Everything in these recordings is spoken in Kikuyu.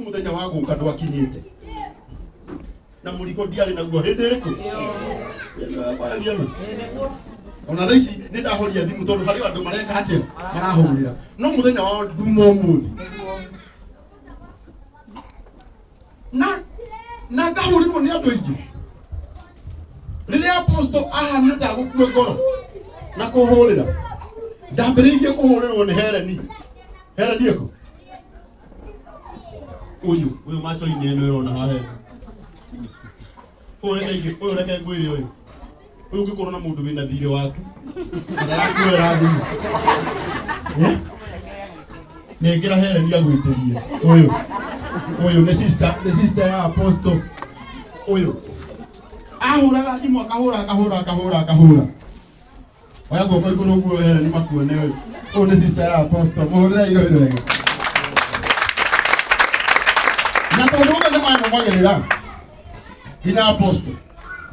Mũthenya wa gũka ndwakinyĩte na mũrigo ndiarĩ naguo hĩndĩ ĩrĩkũ. Kwaragia ma. Ona thaa ici nĩ ndahoria thimũ tondũ harĩ andũ mareka atĩa, marahũrĩra, no mũthenya wa nduma ũmũthĩ na ngahũrĩrwo nĩ andũ aingĩ. Rĩrĩa apostle ahanire ndagũkua ngoro na kũhũrĩra, ndambĩrĩirie kũhũrĩrwo nĩ Hereni. Hereni ĩko ũyũ ũyũ macho-inĩ ĩno ĩrona haha ĩno. Ũyũ reke ũyũ reke ngwĩre, ũyũ ũyũ ũngĩkorwo na mũndũ wĩna thirĩ waku na ndarakuoera thimũ. Eh? Nengera Hereni agwĩtĩrie. Ũyũ ũyũ nĩ sister, nĩ sister ya apostle. Ũyũ ahũraga thimũ, akahũra, akahũra, akahũra, akahũra. Oya guoko igũrũ ũguo, Hereni makuone. Ũyũ ũyũ nĩ sister ya apostle, mũhũrĩre iroĩ wega. Na tondũ othe nĩ manũmagĩrĩra, nginya apostle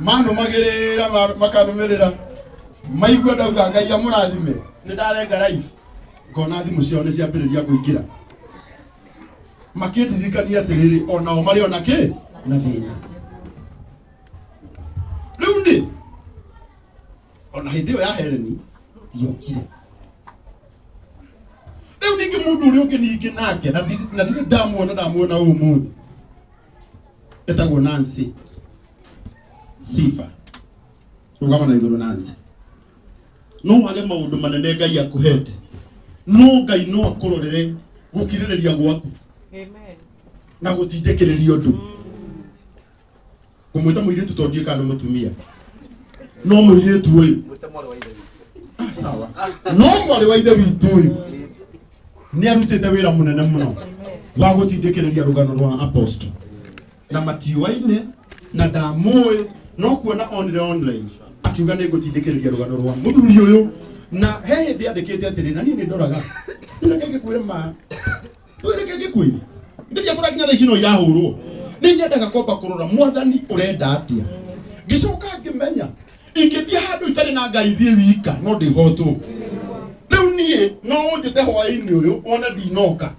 manũmagĩrĩra, makanũmĩrĩra, maigua ndauga Ngai amũrathime, nĩ ndarenga live, ngona thimũ ciao nĩ ciambĩrĩria kũingĩra makĩndirikania atĩrĩrĩ, onao marĩ ona kĩ na thĩna. Rĩu nĩ ona hĩndĩ ĩyo ya Hereni yokire. Rĩu ningĩ mũndũ ũrĩa ũngĩ ningĩ nake na ndirĩ ndamuona, ndamuona ũmũthĩ, etagwo Nancy Sifa. Rũgama na igũrũ, Nancy. No wage maũndũ manene Ngai akũhete, no Ngai no akũrorere gũkirĩrĩria gwaku Amen. na gũtindĩkĩrĩria ũndũ. Kũmwĩta mũirĩtu tondũ ndiũĩ kana nĩ mũtumia, no mũirĩtu ũyũ. Mwĩte mwarĩ wa ithe witũ. Ah, sawa, no mwarĩ wa ithe witũ ũyũ nĩ arutĩte wĩra mũnene mũno wa gũtindĩkĩrĩria rũgano rwa apostle na matiũaine na ndamũĩ, no kuona onire online akiuga nĩ ngũtindĩkĩrĩria rũgano rwa mũthuri ũyũ. Na he hĩndĩ andĩkĩte atĩrĩ, na niĩ nĩ ndoraga, rĩu reke ngĩkwĩre ma, rĩu reke ngĩkwĩre, ndĩria kũra nginya thaa ici no irahũrwo. Nĩ nyendaga kwamba kũrora Mwathani ũrenda atĩa, ngĩcoka ngĩmenya ingĩthiĩ handũ itarĩ na Ngai, thiĩ wika no ndĩhotwo. Rĩu niĩ no ũnjĩte hwaĩ-inĩ ũyũ wone ndinoka,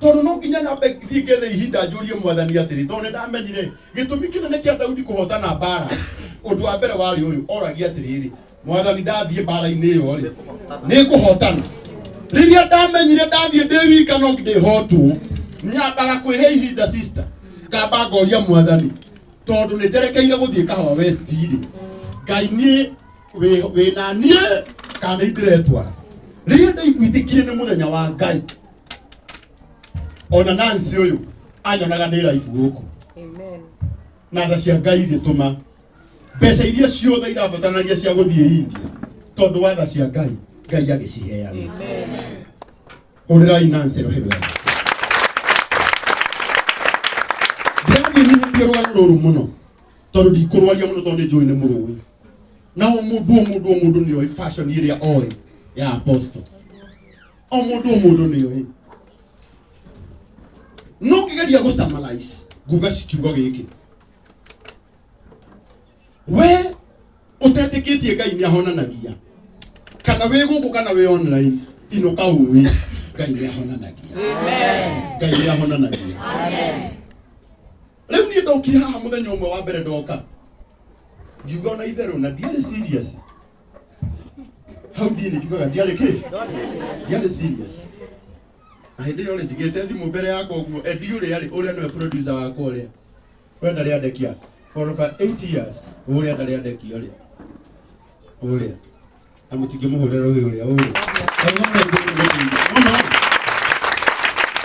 tondũ no nginya nyambe thiĩ ngethe ihinda njũrie Mwathani atĩrĩ, tondũ nĩ ndamenyire gĩtũmi kĩnene kĩa Daudi kũhotana mbara, ũndũ wa mbere warĩ ũyũ, oragia atĩrĩrĩ, "Mwathani, ndathiĩ mbara-inĩ ĩyo rĩ, nĩ ngũhotana?" Rĩrĩa ndamenyire ndathiĩ ndĩ wika no ndĩhotwo, nyambaga kwĩhe ihinda, sister, ngamba ngoria Mwathani, tondũ nĩ njerekeire gũthiĩ Kahawa West rĩ, Ngai niĩ wĩ na niĩ kana nĩ ndĩretwara? Rĩrĩa ndaiguithĩkire nĩ mũthenya wa Ngai, ona Nancy ũyũ anyonaga ndĩ raibu gũkũ. Amen. Na tha cia Ngai igĩtũma mbeca iria ciothe irabataranagia cia gũthiĩ India, tondũ wa tha cia Ngai, Ngai agĩciheana. Amen. Hũrĩrai Nancy rũhĩ rwega. Ndĩrathiĩ nyihĩtie rũgano rũrũ mũno tondũ ndikũrwaria mũno, tondũ nĩ njũĩ nĩ mũrũĩ na o mũndũ, o mũndũ, o mũndũ nĩ oĩ fashion ĩrĩa oĩ ya apostle. O mũndũ, o mũndũ nĩ oĩ. No ngĩgeria gũ summarize, nguga kiugo gĩkĩ: we ũtetĩkĩtie Ngai nĩ ahonanagia, kana wĩ gũkũ kana wĩ online, inũka ũĩ Ngai nĩ ahonanagia. Ngai nĩ ahonanagia. Rĩu niĩ ndokire haha mũthenya ũmwe wa mbere, ndoka ngiuga ona itherũ na ndiarĩ serious hau. Ndiĩ nĩ njugaga ndiarĩ kĩ, ndiarĩ serious. Na hĩndĩ ĩyo rĩ, njigĩte thimũ mbere yakwa ũguo, Eddie ũrĩa rĩ, ũrĩa nĩwe producer wakwa, ũrĩa ũrĩa ndarĩ andekia for over 8 years, ũrĩa ndarĩ andekia, ũrĩa ũrĩa na mũtingĩmũhũrĩra rũhĩ, ũrĩa ũrĩa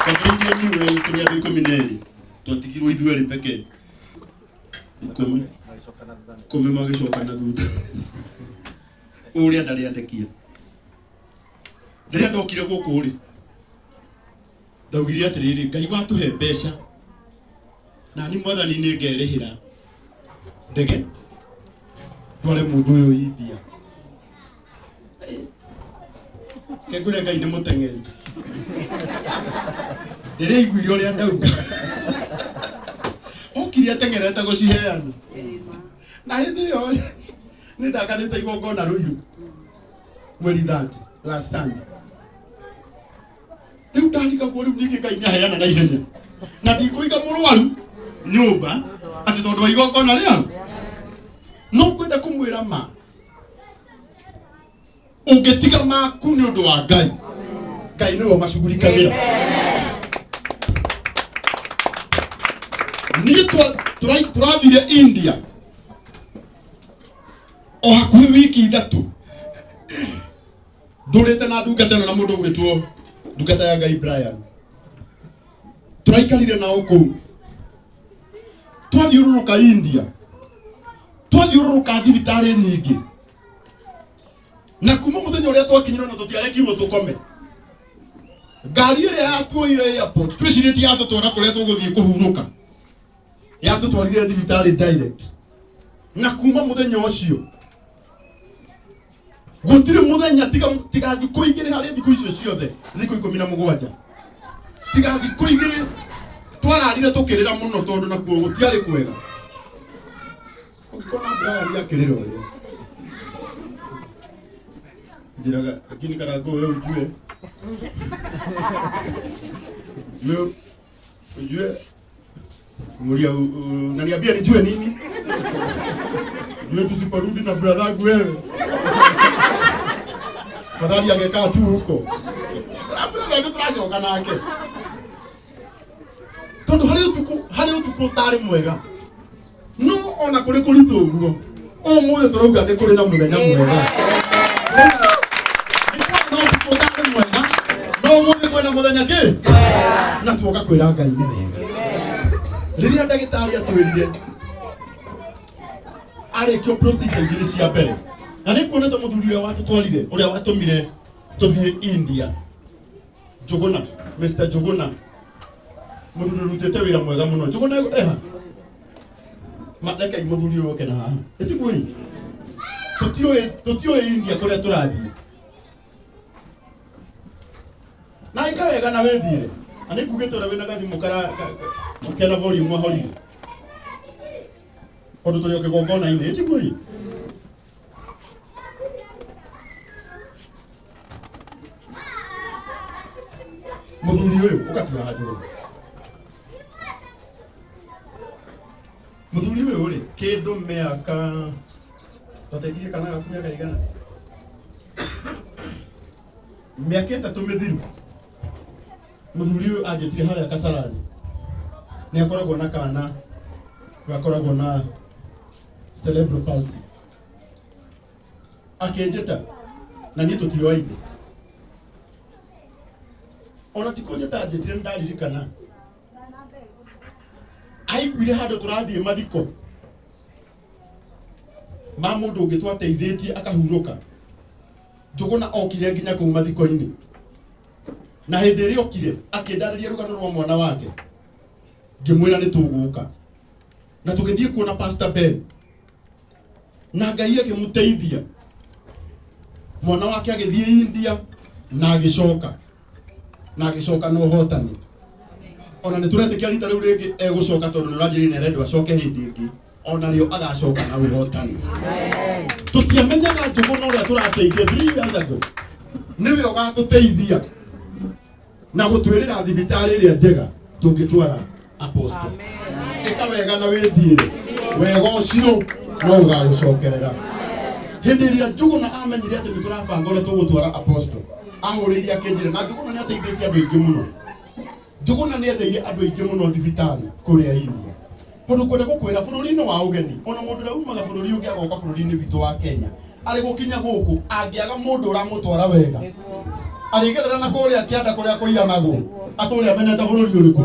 twambĩrĩirie new well tũrĩ andũ 12, twatigirwo ithuerĩ pekee. 10 10 magĩcoka na thutha. Ũrĩa ndarĩ andekia, rĩrĩa ndokire gũkũ rĩ, ndaugire atĩrĩrĩ, "Ngai watũhe mbeca na ni Mwathani nĩ ngerĩhĩra ndege tware mũndũ ũyũ India." Kengũre Ngai nĩ mũteng'eri. Rĩrĩa aiguire ũrĩa ndauga, okire ateng'erete gũciheana. Na hĩndĩ ĩyo rĩ, nĩ ndakanĩte igongona Rũirũ mweri 30, last Sunday. Rĩu ndarigagwo, rĩu ningĩ Ngai nĩaheana na ihenya. Na ndikũiga mũrwaru nyũmba atĩ tondũ wa igongona rĩao. No ngwenda kũmwĩra ma, ũngĩtiga maku nĩ ũndũ wa Ngai, Ngai nĩwe ũmacugurikagĩra. Niĩ tũrathire India o hakuhĩ wiki 3 ndũrĩte na ndungata ĩno na mũndũ ũgwĩtwo ndungata ya Ngai Brian. Tũraikarire nao kũu, twathiũrũrũka India, twathiũrũrũka thibitarĩ nyingĩ, na kuma mũthenya ũrĩa twakinyirwo na tũtiarekirwo tũkome. Ngari ĩrĩa yatuoire airport twĩcirĩtie yatũtwara kũrĩa tũgũthiĩ kũhurũka, yatũtwarire thibitarĩ direct. Na kuma mũthenya ũcio gũtirĩ mũthenya tiga thikũ 2 harĩ thikũ icio ciothe, thikũ 17, tiga thikũ 2 twararire tũkĩrĩra mũno tondũ nakuo gũtiarĩ kwega. Ũngĩkona Brian akĩrĩra ũrĩa njĩraga, lakini Karango wewe ujue, wewe ujue Muria, unaniambia nijue nini? Ujue tusiporudi na brother yangu wewe. Fadhali angekaa tu huko. Na brother ndio tũracoka nake. Tondũ harĩ ũtukũ ũtarĩ mwega. No ona kũrĩ kũritũ ũguo, ũmũthĩ tũrauga nĩ kũrĩ na mũthenya mwega. Nĩ kwarĩ na ũtukũ ũtarĩ mwega, no ũmũthĩ kwĩna mũthenya kĩ? Na tuoka kwĩra Ngai nĩ wega. Rĩrĩa ndagĩtarĩ atwĩrire arĩkio procedure 2 cia mbere, na nĩ kuonete mũthuri ũrĩa watũtwarire, ũrĩa watũmire tũthiĩ India, Njũgũna, Mr. Njũgũna, mũthuri ũrutĩte wĩra mwega mũno. Njũgũna eha? Ma, rekei mũthuri ũyũ oke na haha. Ĩtiguo ĩ? Tũtiũĩ India kũrĩa tũrathiĩ. Na ĩka wega na wĩthiĩre. Na nĩ ngugĩte ũrĩa wĩna gathimũ kena volume ahorire. Tondũ tũrĩ o kĩgongona-inĩ, ĩtiguo ĩ? Mũthuri ũyũ ũgatua haha Njũgũna. Mũthuri ũyũ rĩ, kĩndũ mĩaka twateithirie kana gaku mĩaka igana, mĩaka 3 mĩthiru, mũthuri ũyũ anjĩtire harĩa Kasarani. Nĩ akoragwo na kana gakoragwo na cerebral palsy. Akĩnjĩta na niĩ tũtioaine, ona ti kũnjĩta anjĩtire, nĩ ndaririkana aiguire handũ tũrathiĩ mathiko ma mũndũ ũngĩ twateithĩtie akahurũka. Njũgũna okire nginya kũu mathiko-inĩ, na hĩndĩ ĩrĩa okire akĩndarĩria rũgano rwa mwana wake, ngĩmwĩra nĩ tũgũka, na tũgĩthiĩ kuona Pastor Ben, na Ngai akĩmũteithia, mwana wake agĩthiĩ India na agĩcoka, na agĩcoka na ũhotani. Ona nĩ tũretĩkia rita rĩu rĩngĩ egũcoka, tondũ nĩ ũranjĩrĩire nĩ arendwo acoke hĩndĩ ĩngĩ, ona rĩo agacoka na ũhotani. Tũtiamenyaga Njũgũna ũrĩa tũrateithia 3 years ago nĩwe ũgatũteithia na gũtwĩrĩra thibitarĩ ĩrĩa njega tũngĩtwara apostle. Ĩka wega na wĩthiĩre wega, ũcio no ũgagũcokerera. Hĩndĩ ĩrĩa Njũgũna amenyire atĩ nĩ tũrabanga ũrĩa tũgũtwara apostle, ahũrĩire akĩnjĩra, na Njũgũna nĩ ateithĩtie andũ aingĩ mũno. Njũgũna nĩ etheire andũ aingĩ mũno thibitarĩ kũrĩa India, tondũ kwenda gũkwĩra bũrũri-inĩ wa ũgeni, ona mũndũ ũrĩa umaga bũrũri ũngĩ agoka bũrũri-inĩ witũ wa Kenya, arĩ gũkinya gũkũ angĩaga mũndũ ũramũtwara wega, arĩgerera na kũrĩa kĩanda kũrĩa kũiyanagwo, atũre amenete bũrũri ũrĩkũ.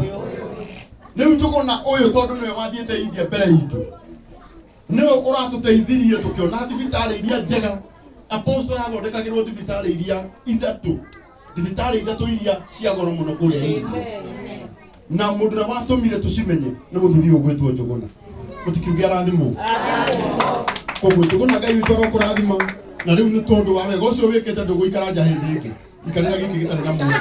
Rĩu Njũgũna ũyũ, tondũ nĩwe wathiĩte India mbere itũ, nĩwe ũratũteithirie tũkĩona thibitarĩ iria njega. Apostle arathondekagĩrwo thibitarĩ iria 3, thibitarĩ 3 iria cia goro mũno kũrĩa India, na mũndũ ũrĩa watũmire tũcimenye nĩ mũthuri ũyũ ũgwĩtwo Njũgũna. Mũtikiuge arathimwo. Koguo Njũgũna, Ngai witũ arokũrathima, na rĩu nĩ tondũ wa wega ũcio wĩkĩte ndũgũikara nja hĩndĩ ĩngĩ, ikarĩra gĩkĩ gĩtarĩ na mũndũ.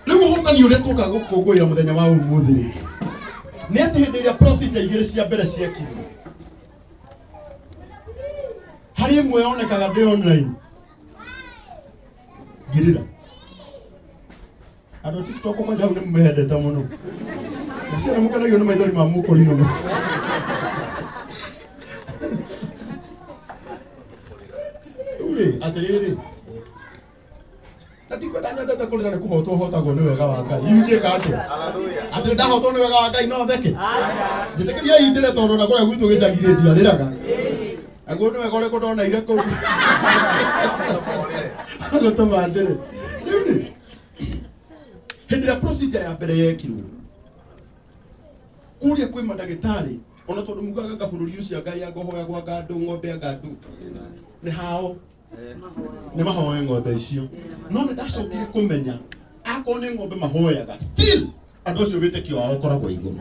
Rĩu ũhotani ũrĩa tũka gũkũngũĩra mũthenya wa ũmũthĩ rĩ, nĩ atĩ hĩndĩ ĩrĩa procedure 2 cia mbere ciekirwo, harĩ ĩmwe Ĩmwe yonekaga ndĩ online ngirira andũ a TikTok kwanja hau nĩ mũmendete mũno ciana mũkenagio nĩ maithori ma mũkũrinũ rĩu rĩ atĩrĩrĩ na tikwenda nyendete kũrĩra nĩ kũhotwo hotagwo nĩ wega wa Ngai ingĩka atĩa atĩ ndahotwo nĩ wega wa Ngai no theke njĩtĩkĩria indĩre tondũ na kũrĩa gwitũ gĩcagi-rĩ ndiarĩraga naguo nĩ wega ũrĩkũ ndoneire kũu gũtũma ndĩre. Rĩu rĩ hĩndĩ ĩrĩa procedure ya mbere yekirwo kũrĩa kwĩ mandagĩtarĩ ona tondũ mugaga anga bũrũri ũcio anga anga ũhoyagwo anga andũ ng'ombe anga andũ nĩ hao nĩ mahoe ng'ombe icio no nĩ ndacokire kũmenya akorwo nĩ ng'ombe mahoyaga still andũ acio wĩtĩkio wao ũkoragwo igũrũ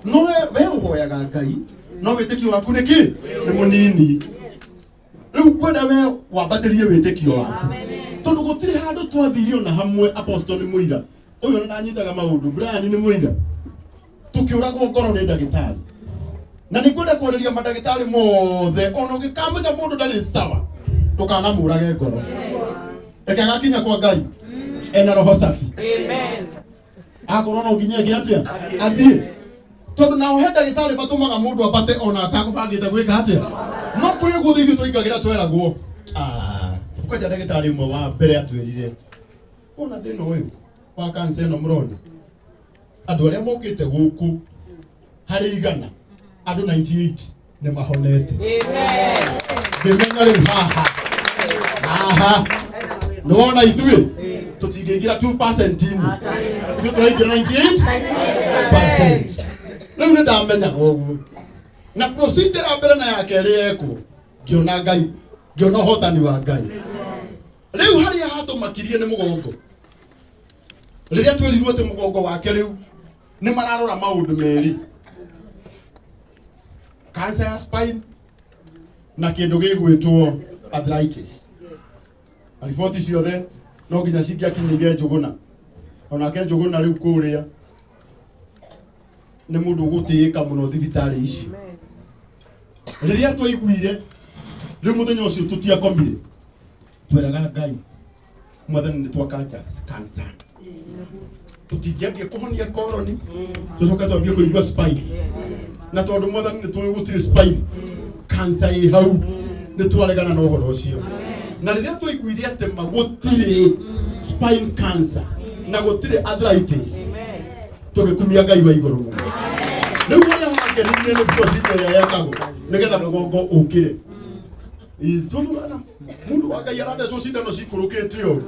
no we ũhoyaga ngai no wĩtĩkio waku nĩ kĩ nĩ mũnini rĩu kwenda we wambatĩrie wĩtĩkio waku tondũ gũtirĩ handũ twathire ona hamwe apostle nĩ mũira ũyũ ona ndanyitaga maũndũ Brian nĩ mũira tũkĩũragwo ngoro nĩ ndagĩtarĩ na nĩ ngwenda kwarĩria mandagĩtarĩ mothe ona ũngĩkamenya mũndũ ndarĩ sawa ndũkanamũrage ngoro reke agakinya kwa ngai ena roho safi Amen. Akorwo no nginya eke atĩa athiĩ tondũ nao he ndagĩtarĩ matũmaga mũndũ ambate ona atakũbangĩte gwĩka atĩa no kũrĩ ũguo ithuĩ tũingagĩra tweragwo. Ah, kwanja ndagĩtarĩ ũmwe wa mbere atwĩrire ona thĩna ũyũ wa kansa ĩno mũrona andũ arĩa mokĩte gũkũ harĩ igana andũ 98 nĩ mahonete. Amen. Ngĩmenya rĩu haha haha nĩ wona ithuĩ tũtingĩingĩra 2% inĩ ithuĩ tũraingĩra 98%. Rĩu nĩ ndamenyaga ũguo na procedure ya mbere na ya kerĩ yekwo ngĩona Ngai ngĩona ũhotani wa Ngai. Rĩu harĩa hatũmakirie nĩ mũgongo rĩrĩa twerirwo atĩ mũgongo wake rĩu nĩ mararora maũndũ merĩ cancer ya spine na kĩndũ gĩgwĩtwo arthritis na riboti ciothe no nginya cingĩakinyĩire Njũgũna onake Njũgũna rĩu kũrĩa nĩ mũndũ ũgũtĩĩka mũno thibitarĩ icio rĩrĩa twaiguire rĩu mũthenya ũcio tũtiakomire tweraga Ngai mwathani nĩ twakanja cancer tũtingĩambia kũhonia koroni tũcoke twambie kũigua spine na tondũ mwathani nĩ tũĩ gũtirĩ spine cancer ĩ hau nĩ twaregana na ũhoro ũcio na rĩrĩa twaiguire atĩ ma gũtirĩ spine cancer na gũtirĩ arthritis tũgĩkumia Ngai wa igũrũ mũno. Rĩu ũrĩa wangenirie nĩ procedure ĩrĩa yekagwo nĩgetha mũgongo ũkĩre tondũ ana mũndũ wa Ngai arathecwo cindano cikũrũkĩte ũũ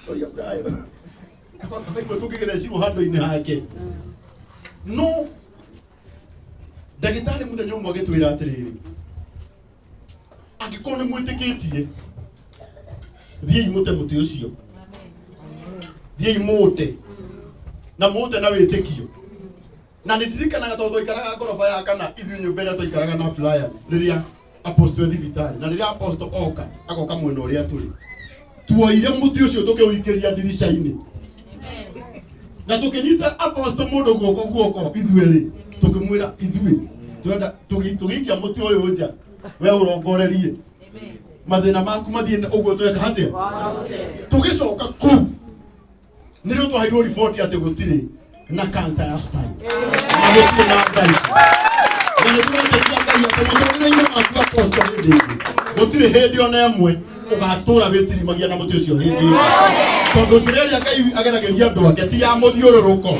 ũrĩa Brian akaigua tũngĩgĩthecirwo handũ-inĩ hake no ndagĩtarĩ mũthenya ũmwe agĩtwĩra atĩrĩrĩ angĩkorwo nĩ mwĩtĩkĩtie thiĩi mũte mũtĩ ũcio thiĩi mũũte na mũũte na wĩtĩkio na nĩ ndirikanaga tondũ twaikaraga ngoroba ya kana ithuĩ nyũmba ĩrĩa twaikaraga na Brian rĩrĩa apostle e thibitarĩ na rĩrĩa apostle oka agoka mwena ũrĩa tũrĩ tuoire mũtĩ ũcio tũkĩũikĩria ndirica-inĩ na tũkĩnyita apostle mũndũ guoko guoko ithuĩ tũkĩmwĩra ithuĩ twenda tũgĩikia mũtĩ ũyũ nja we ũrongorerie mathĩna maku mathiĩ ũguo tweka atĩa tũgĩcoka kũu nĩrĩo twaheirwo riboti atĩ gũtirĩ na cancer ya spine na gũtirĩ na arthritis na nĩ tũretĩkia Ngai atĩ mũtũrĩre-inĩ waku apostle hĩndĩ ĩngĩ gũtirĩ hĩndĩ ona ĩmwe ũgatũra wĩtirimagia na mũtĩ ũcio hĩndĩ ĩngĩ tondũ njĩra ĩrĩa Ngai ageragĩria andũ ake ti ya mũthiũrũrũko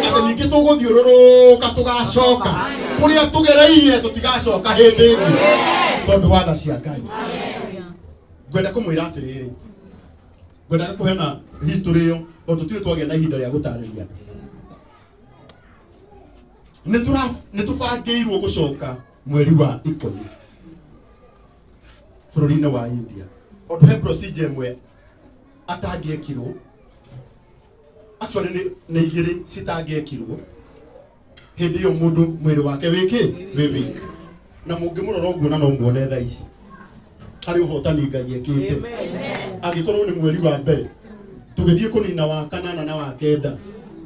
atĩ ningĩ tũgũthiũrũrũka tũgacoka kũrĩa tũgereire tũtigacoka hĩndĩ ĩngĩ tondũ wa tha cia Ngai. Ngwenda kũmwĩra atĩrĩrĩ ngwendaga kũheana history ĩyo tondũ tũtirĩ twagĩa na ihinda rĩa gũtarĩria nĩ tũbangĩirwo gũcoka mweri wa ikũmi bũrũri-inĩ wa India tondũ he procedure ĩmwe atangĩekirwo actually nĩ igĩrĩ citangĩekirwo hĩndĩ ĩyo mũndũ mwĩrĩ wake wĩkĩ wĩ weak na mũngĩmũrora ũguo na no muone thaa ici harĩ ũhotani Ngai ekĩte angĩkorwo nĩ mweri wa mbere tũgĩthiĩ kũnina wa kanana na wa kenda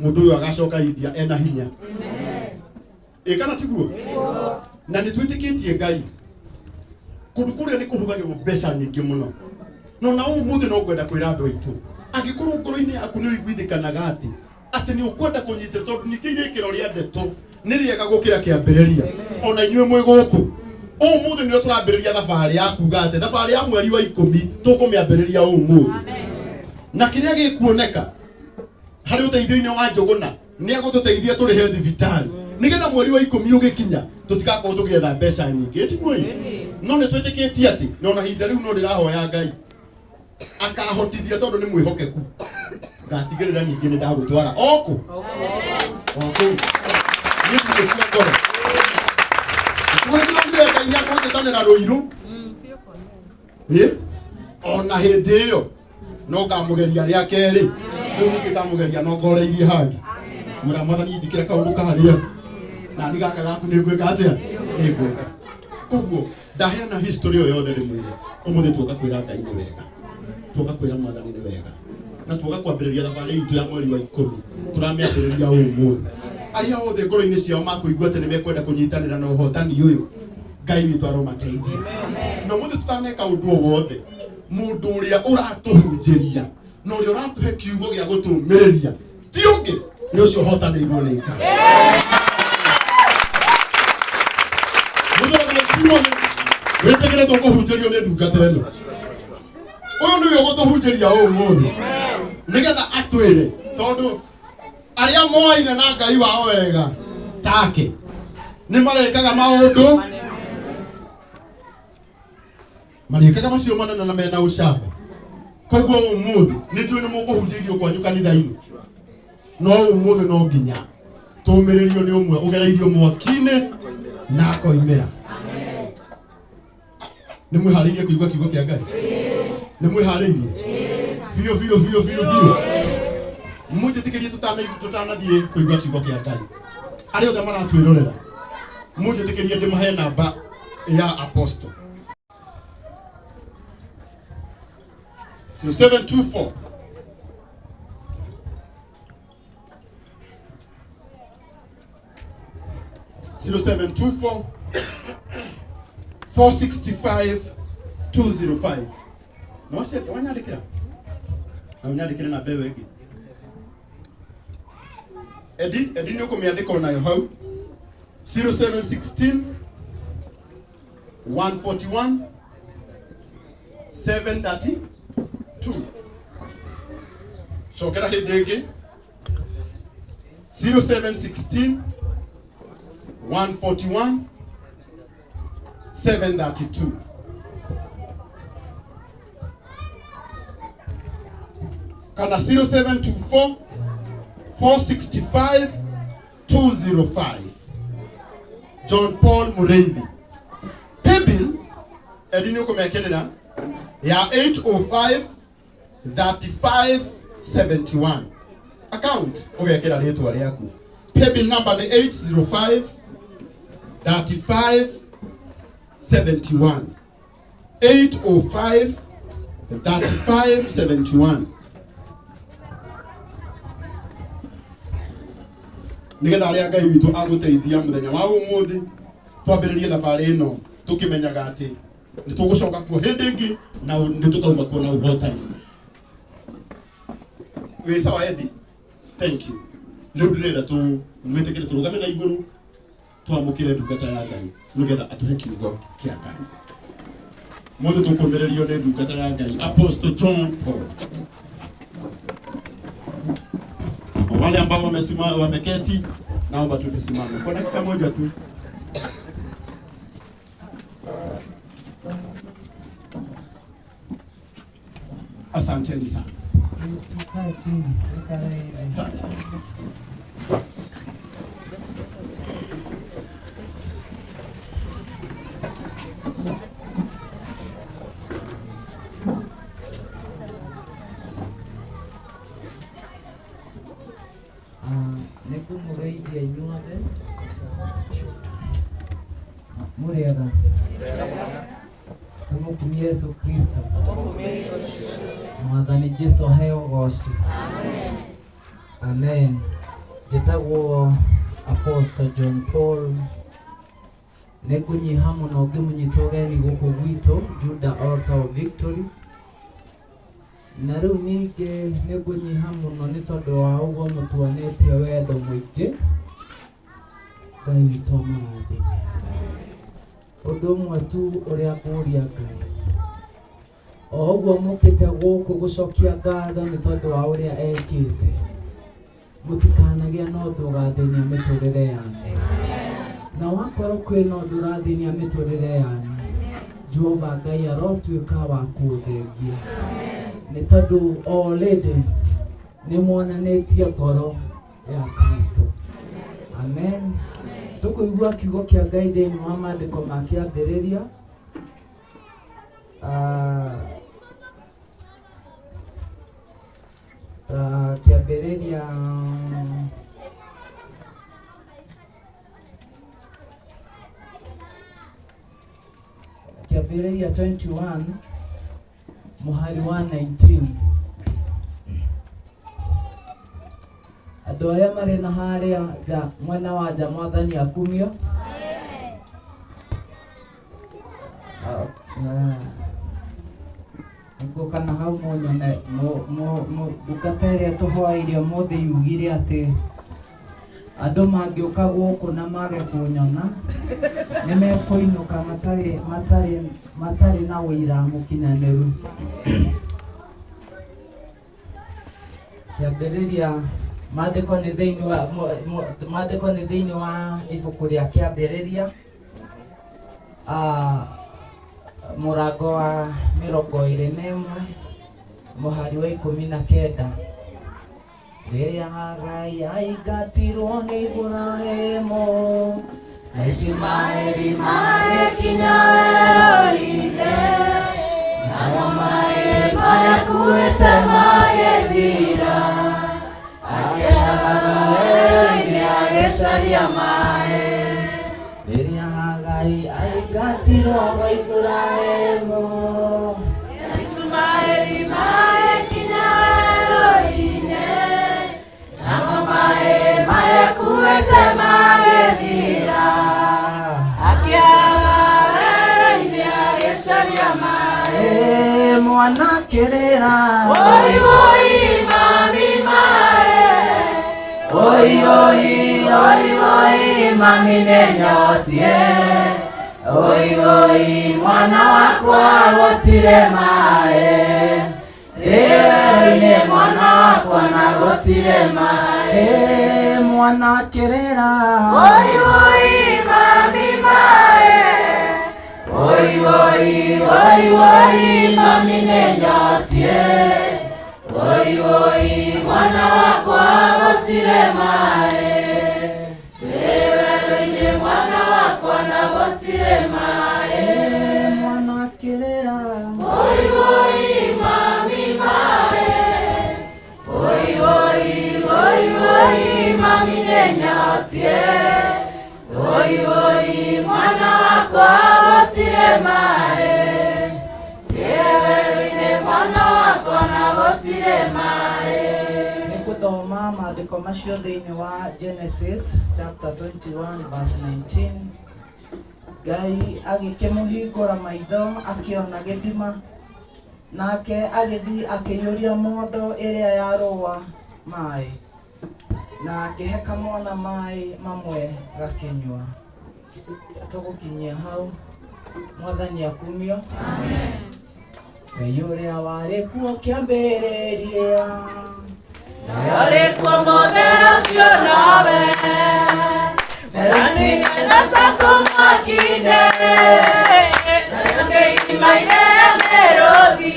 mũndũ ũyũ agacoka India ena hinya ĩ kana tiguo? Na nĩ twĩtĩkĩtie Ngai kũndũ kũrĩa nĩ kũhũthagĩrwo mbeca nyingĩ mũno. No na ũmũthĩ no ngwenda kwĩra andũ aitũ, angĩkorwo ngoro-inĩ yaku nĩ ũiguithĩkanaga atĩ atĩ nĩ ũkwenda kũnyitĩra, tondũ ningĩ irĩkĩro rĩa ndeto nĩ rĩega gũkĩra kĩambĩrĩria. Ona inyuĩ mwĩ gũkũ ũmũthĩ nĩrĩo tũrambĩrĩria thabarĩ ya kuga atĩ thabarĩ ya mweri wa 10 tũkũmĩambĩrĩria ũmũthĩ. Na kĩrĩa gĩkuoneka harĩ ũteithio-inĩ wa Njũgũna nĩ agũtũteithia tũrĩhe thibitarĩ nĩgetha mweri wa 10 ũgĩkinya tũtigakorwo tũgĩetha mbeca nyingĩ, tiguo? No nĩ twĩtĩkĩtie atĩ na ona ihinda rĩu no ndĩrahoya Ngai akahotithia, tondũ nĩ mwĩhokeku, ngatigĩrĩra ningĩ nĩ ndagũtwara okũ okũu. Niĩ ndigũkua ngoro. Twĩtĩkĩrire Ngai nĩ akũnjĩtanĩra rũirũ. Ĩ, ona hĩndĩ ĩyo no ngamũgeria rĩa kerĩ. Rĩu ningĩ ngamũgeria no ngoreirie hangĩ mwĩra Mwathani njĩkĩra kaũndũ karĩa na ni gaka gaku nĩ ngwĩka atĩa, nĩ ngwĩka. Koguo ndaheana history ĩyo yothe rĩmwĩre ũmũthĩ tuoka kwĩra Ngai nĩ wega, tuoka kwĩra Mwathani nĩ wega, na tuoka kwambĩrĩria thabarĩ itũ ya mweri wa 10 tũramĩambĩrĩria ũmũthĩ. Arĩa othe ngoro-inĩ ciao makũigua atĩ nĩ mekwenda kũnyitanĩra na ũhotani ũyũ, Ngai witũ aromateithia. Na ũmũthĩ tũtaneka ũndũ o wothe, mũndũ ũrĩa ũratũhunjĩria na ũrĩa ũratũhe kiugo gĩa gũtũmĩrĩria ti ũngĩ nĩ ũcio ũhotanĩirwo nĩ Ngai. Wĩtĩkĩre tũkũhunjĩrio nĩ ndungata ĩno. Ũyũ nĩwe ũgũtũhunjĩria ũmũthĩ nĩgetha atwĩre, tondũ arĩa moaine na Ngai wao wega take nĩ marekaga maũndũ marĩkaga macio manene na mena ũcamba. Koguo ũmũthĩ nĩ njũĩ nĩ mũkũhunjĩirio kwanyu kanitha-inĩ, no ũmũthĩ no nginya tũmĩrĩrio nĩ ũmwe ũgereirio mwaki-inĩ na akoimĩra. Nĩ mwĩharĩirie kũigua kiugo kĩa Ngai? Nĩ mwĩharĩirie biũ biũ biũ biũ biũ? Mũnjĩtĩkĩrie tũtanathiĩ kũigua kiugo kĩa Ngai, arĩa othe maratwĩrorera, mũnjĩtĩkĩrie ndĩmahe namba ya apostle 0724 0724 465 205. Na wanyandĩkĩra na ũnyandĩkĩre namba ĩyo ĩngĩ. Edi, Edi nĩ ũkũmĩandĩka onayo hau, 0716 141 732. Cokera hĩndĩ ĩngĩ, 0716 141 732. Kana 0724 465 205, John Paul Mureithi. Paybill, Edi nĩ ũkũmekĩrĩra ya 805 35 71. Account ũgekĩra rĩtwa rĩaku. Paybill number nĩ 805 35 71, 805 35 71, nigetha arĩa Ngai witũ agũteithia mũthenya wa ũmũthĩ twambĩrĩrie thabarĩ ĩno tũkĩmenyaga atĩ nĩ tũgũcoka kuo hĩndĩ ĩngĩ na nĩ tũkauma kuo na ũhotani. Wĩ sawa, Edi? Thank you. Rĩu ndĩrenda tũ mwĩtĩkĩre tũrũgame na igũrũ twamũkĩre ndungata ya Ngai nĩgetha atũhe kiugo kĩa Ngai. Mũthĩ tũkũmĩrĩrio nĩ ndungata ya Ngai, Apostle John Paul. Kwa wale ambao wamesimama, wameketi, naomba tu tusimame kwa dakika moja tu. Asanteni sana. Tukae chini, tukae hivi. Sasa. Ah, nĩngũmũgeithia inyuothe mũrĩega. Tũmũkumie Yesu Kristo. Mwathani Jesu aheo ũgoci. Amen. Njĩtagwo Apostle John Paul. Nĩ ngũnyiha mũno ngĩmũnyita ũgeni gũkũ gwitũ Judah Altar of Victory. Na rĩu ningĩ nĩ ngũnyiha mũno nĩ tondũ wa ũguo mũtuonetie wendo mũingĩ. Ngai witũ amũrathime. Ũndũ ũmwe tu ũrĩa ngũria Ngai, o ũguo mũkĩte gũkũ gũcokia ngatho nĩ tondũ wa ũrĩa ekĩte, mũtikanagĩa na ũndũ ũgathĩnia mĩtũrĩre yanyu. Na wakorwo kwĩna ũndũ ũrathĩnia mĩtũrĩre yanyu, Jehova Ngai arotuĩka wa kũũthengia, nĩ tondũ already nĩ mwonanĩtie ngoro ya Kristo. Amen. Tũkũigua kiugo kĩa Ngai thĩinĩ wa maandĩko ma kĩambĩrĩria, kĩambĩrĩria kĩambĩrĩria 21 mũhari wa 19. Andũ arĩa marĩ na harĩa nja, mwena wa nja, Mwathani akumio. Nĩguo kana hau mũnyone ndungata ĩrĩa tũhoeire ũmũthĩ yugire atĩ andũ mangĩũka gũkũ na mage kũnyona nĩ mekũinũka matarĩ matarĩ matarĩ na ũira mũkinyanĩru. Kĩambĩrĩria, maandĩko nĩ thĩinĩ wa maandĩko nĩ thĩinĩ wa ibuku rĩa Kĩambĩrĩria, mũrango wa 21 mũhari wa 19. Rĩrĩa Hagai aingatirwo nĩ Iburahĩmu na Ishumaeli magĩkinya werũ-inĩ, namo maĩ marĩa akuĩte magĩthira, akĩagaga werũ-inĩ agĩcaria maĩ. Rĩrĩa Hagai aingatirwo gwa Iburahĩmu, Ishumaeli magĩkinya werũ-inĩ, namo maĩ marĩa akuĩte magĩthira, akĩaga werũ-inĩ agĩcaria maĩ. Ĩ mwana kĩrĩra, Oi oi mami maĩ, oi oi oi oi mami nĩ nyotie, oi oi mwana wakwa gũtirĩ maĩ, ndĩ werũ-inĩ mwana wakwa na gũtirĩ maĩ. Ĩ mwana kĩrĩra, oi oi mami maĩ, oi oi oi oi mami nĩ nyotie, oi oi mwana wakwa gũtirĩ maĩ, ndĩ werũ-inĩ mwana wakwa na gũtirĩ maĩ. Ĩ mwana kĩrĩra, Oi oi mami maĩ, oi oi oi oi mami nĩ nyotie, oi oi mwana wakwa gũtirĩ maĩ, ndĩ werũ-inĩ mwana wakwa na gũtirĩ maĩ. Nĩ ngũthoma maandĩko macio thĩinĩ wa Genesis chapter 21 verse 19. Ngai agĩkĩmũhingũra maitho akĩona gĩthima, nake agĩthiĩ akĩiyũria mondo ĩrĩa ya rũũa maĩ, na akĩhe kamwana maĩ mamwe gakĩnyua. Tũgũkinyia hau. Mwathani akumio. Ngai ũrĩa warĩ kuo kĩambĩrĩria, Ũrĩ kuo mũthenya ũcio nowe, Tatu mwaki-inĩ, irima-inĩ mĩrũthi,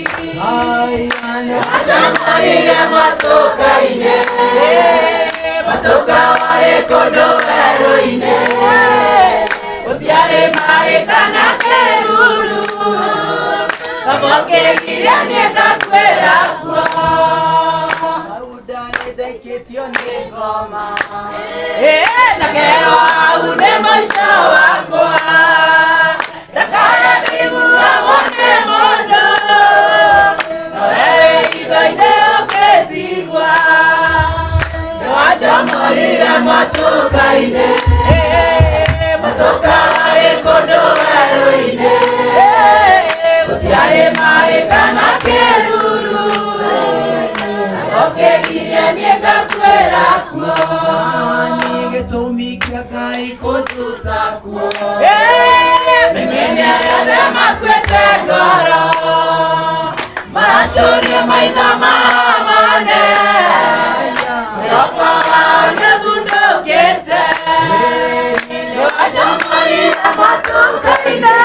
Atamorire matuka-inĩ, matuka warĩ kũndũ werũ-inĩ, gũtiarĩ maĩ kana kĩruru, baba ũkĩgiria niĩ ngakuĩra kuo. Hau ndarĩ ndaikĩtio nĩ ngoma, Na kerwo hau nĩ mũico wakwa, ndakaya ndiguagwo nĩ mũndũ, no we wĩ hitho-inĩ ũkĩnjigua, nĩwanjomorire matuka-inĩ, matuka warĩ kũndũ. kũnduta kuo. Menye arĩa othe makuĩte ngoro maracuria maitho mao mone mwĩhoko wao nĩũthundũkĩte nĩwanjomorire matuka-inĩ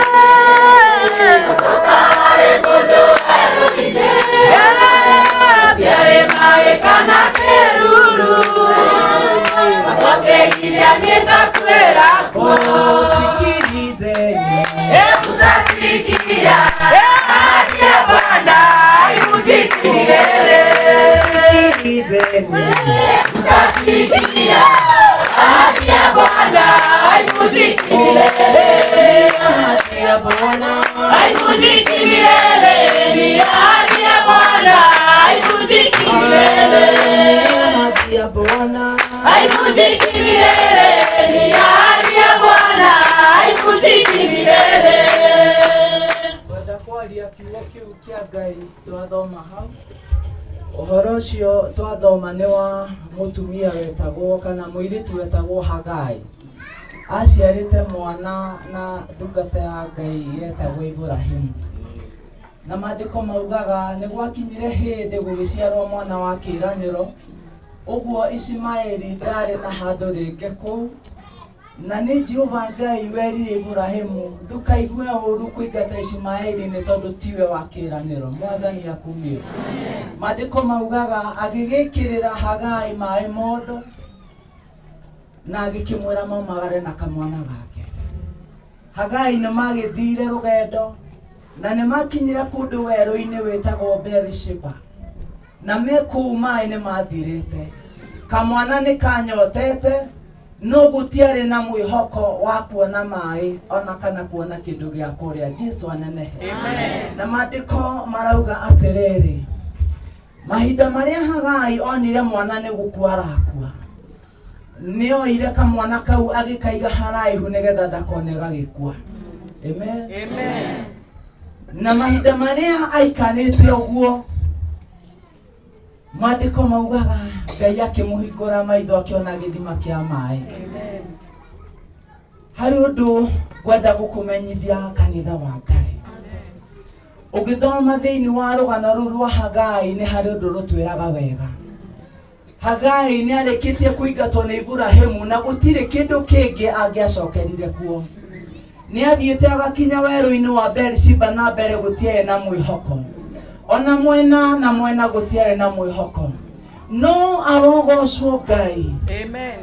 gũtũkarĩ kũndũ werũ-inĩ gũtiarĩ maĩ kana kĩruru matwakĩgiria niĩ ngakwĩra kũ. Sikilizeni. Utasikia ahadi ya Bwana haivunjiki milele. Sikilizeni. Utasikia ahadi ya Bwana haivunjiki milele. Ahadi ya Bwana. Haivunjiki milele. Ni ahadi ya Bwana haivunjiki milele. Ahadi ya Bwana. Haivunjiki milele. Ni ahadi ya Bwana haivunjiki milele. Ngwenda kwaria kiugo kĩu kĩa Ngai twathoma hau. Ũhoro ũcio twathoma nĩ wa mũtumia wetagwo kana mũirĩtu wetagwo Hagai. Aciarĩte mwana na ndungata ya Ngai yetagwo Iburahĩmu. Na maandĩko maugaga nĩ gwakinyire hĩndĩ gũgĩciarwo mwana wa kĩĩranĩro. Ũguo Ishimaeli ndarĩ na handũ rĩngĩ kũu. Na nĩ Jehova Ngai werire Iburahĩmu ndũkaigue ũũru kũingata Ishimaeli nĩ tondũ tiwe wa kĩĩranĩro. Mwathani akumio. Maandĩko maugaga agĩgĩkĩrĩra Hagai maĩ mondo na agĩkĩmwĩra maumagare na kamwana gake. Hagai nĩ magĩthire rũgendo na nĩ makinyire kũndũ werũ-inĩ wĩtagwo Beersheba. Na me kũu maĩ nĩ mathirĩte. Kamwana nĩ kanyotete no gũtiarĩ na mwĩhoko wa kuona maĩ ona kana kuona kĩndũ gĩa kũrĩa. Jesu anenehe. Na maandĩko marauga atĩrĩrĩ, mahinda marĩa Hagai onire mwana nĩ gũkua arakua, nĩ oire kamwana kau agĩkaiga haraihu nĩgetha ndakone gagĩkua. Amen. Na mahinda marĩa aikarĩte ũguo, maandĩko maugaga Ngai akĩmũhingũra maitho akĩona gĩthima kĩa maĩ. Harĩ ũndũ ngwenda gũkũmenyithia kanitha wa Ngai. Ũngĩthoma thĩinĩ wa rũgano rũu rwa Hagai nĩ harĩ ũndũ rũtwĩraga wega. Hagai nĩ arĩkĩtie kũingatwo nĩ Iburahĩmu na gũtirĩ kĩndũ kĩngĩ angĩacokerire kuo. Nĩ athiĩte agakinya werũ-inĩ wa Beersheba na mbere gũtiarĩ na mwĩhoko. Ona mwena na mwena gũtiarĩ na mwĩhoko. No arogocwo Ngai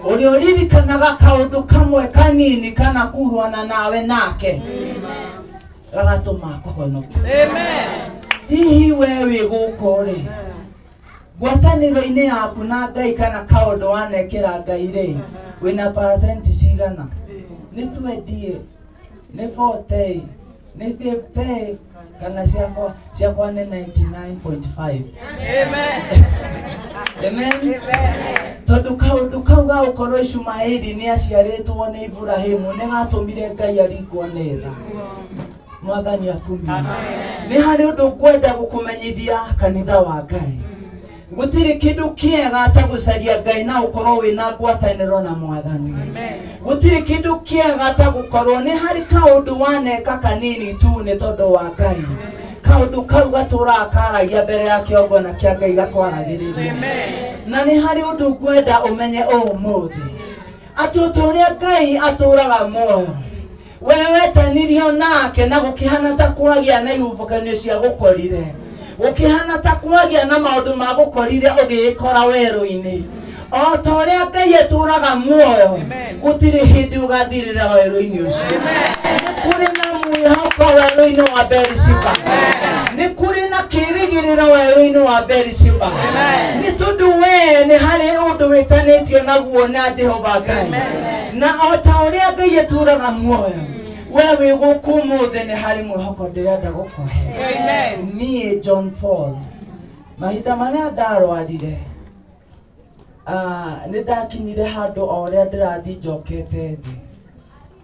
ũrĩa ũririkanaga kaũndũ kamwe kanini kana kurwana nawe nake gagatũma akũhonokie. Hihi we wĩ gũkũ rĩ, ngwatanĩro-inĩ yaku na Ngai kana kaũndũ wanekĩra Ngai rĩ, wĩna percent cigana? Nĩ 20, nĩ 40, nĩ 50, kana ciakwa nĩ 99.5. Amen. Tondũ kaũndũ kau ga gũkorwo Ishumaeli nĩ aciarĩtwo nĩ Iburahĩmu nĩ gatũmire Ngai aringwo nĩ tha. Mwathani akumio. Nĩ harĩ ũndũ ngwenda gũkũmenyithia kanitha wa Ngai. Gũtirĩ kĩndũ kĩega ta gũcaria Ngai na ũkorwo wĩna ngwatanĩro na Mwathani. Gũtirĩ kĩndũ kĩega ta gũkorwo nĩ harĩ kaũndũ waneka kanini tu nĩ tondũ wa Ngai. Kaũndũ kau gatũraga karagia mbere ya kĩongona kĩa Ngai gakwaragĩrĩria. Na nĩ harĩ ũndũ ngwenda ũmenye ũmũthĩ atĩ ũta ũrĩa Ngai atũraga muoyo, we wetanirio nake na gũkĩhana ta kwagĩa na ihumbũkanio cia gũkorire, gũkĩhana ta kwagĩa na maũndũ ma gũkorire ũgĩĩkora werũ-inĩ. O ta ũrĩa Ngai atũraga muoyo, gũtirĩ hĩndĩ ũgathirĩra werũ-inĩ ũcio. Nĩ kũrĩ na mwĩhoko werũ-inĩ wa Beersheba. Nĩ kũrĩ na kĩĩrĩgĩrĩro werũ-inĩ wa Beersheba. Nĩ tondũ we nĩ harĩ ũndũ wĩtanĩtio naguo na Jehova Ngai. Na o ta ũrĩa Ngai atũraga muoyo, we wĩ gũkũ ũmũthĩ nĩ harĩ mwĩhoko ndĩrenda gũkũhe. Niĩ John Paul, mahinda marĩa ndarwarire, nĩ ndakinyire handũ o ũrĩa ndĩrathiĩ njokete thĩ.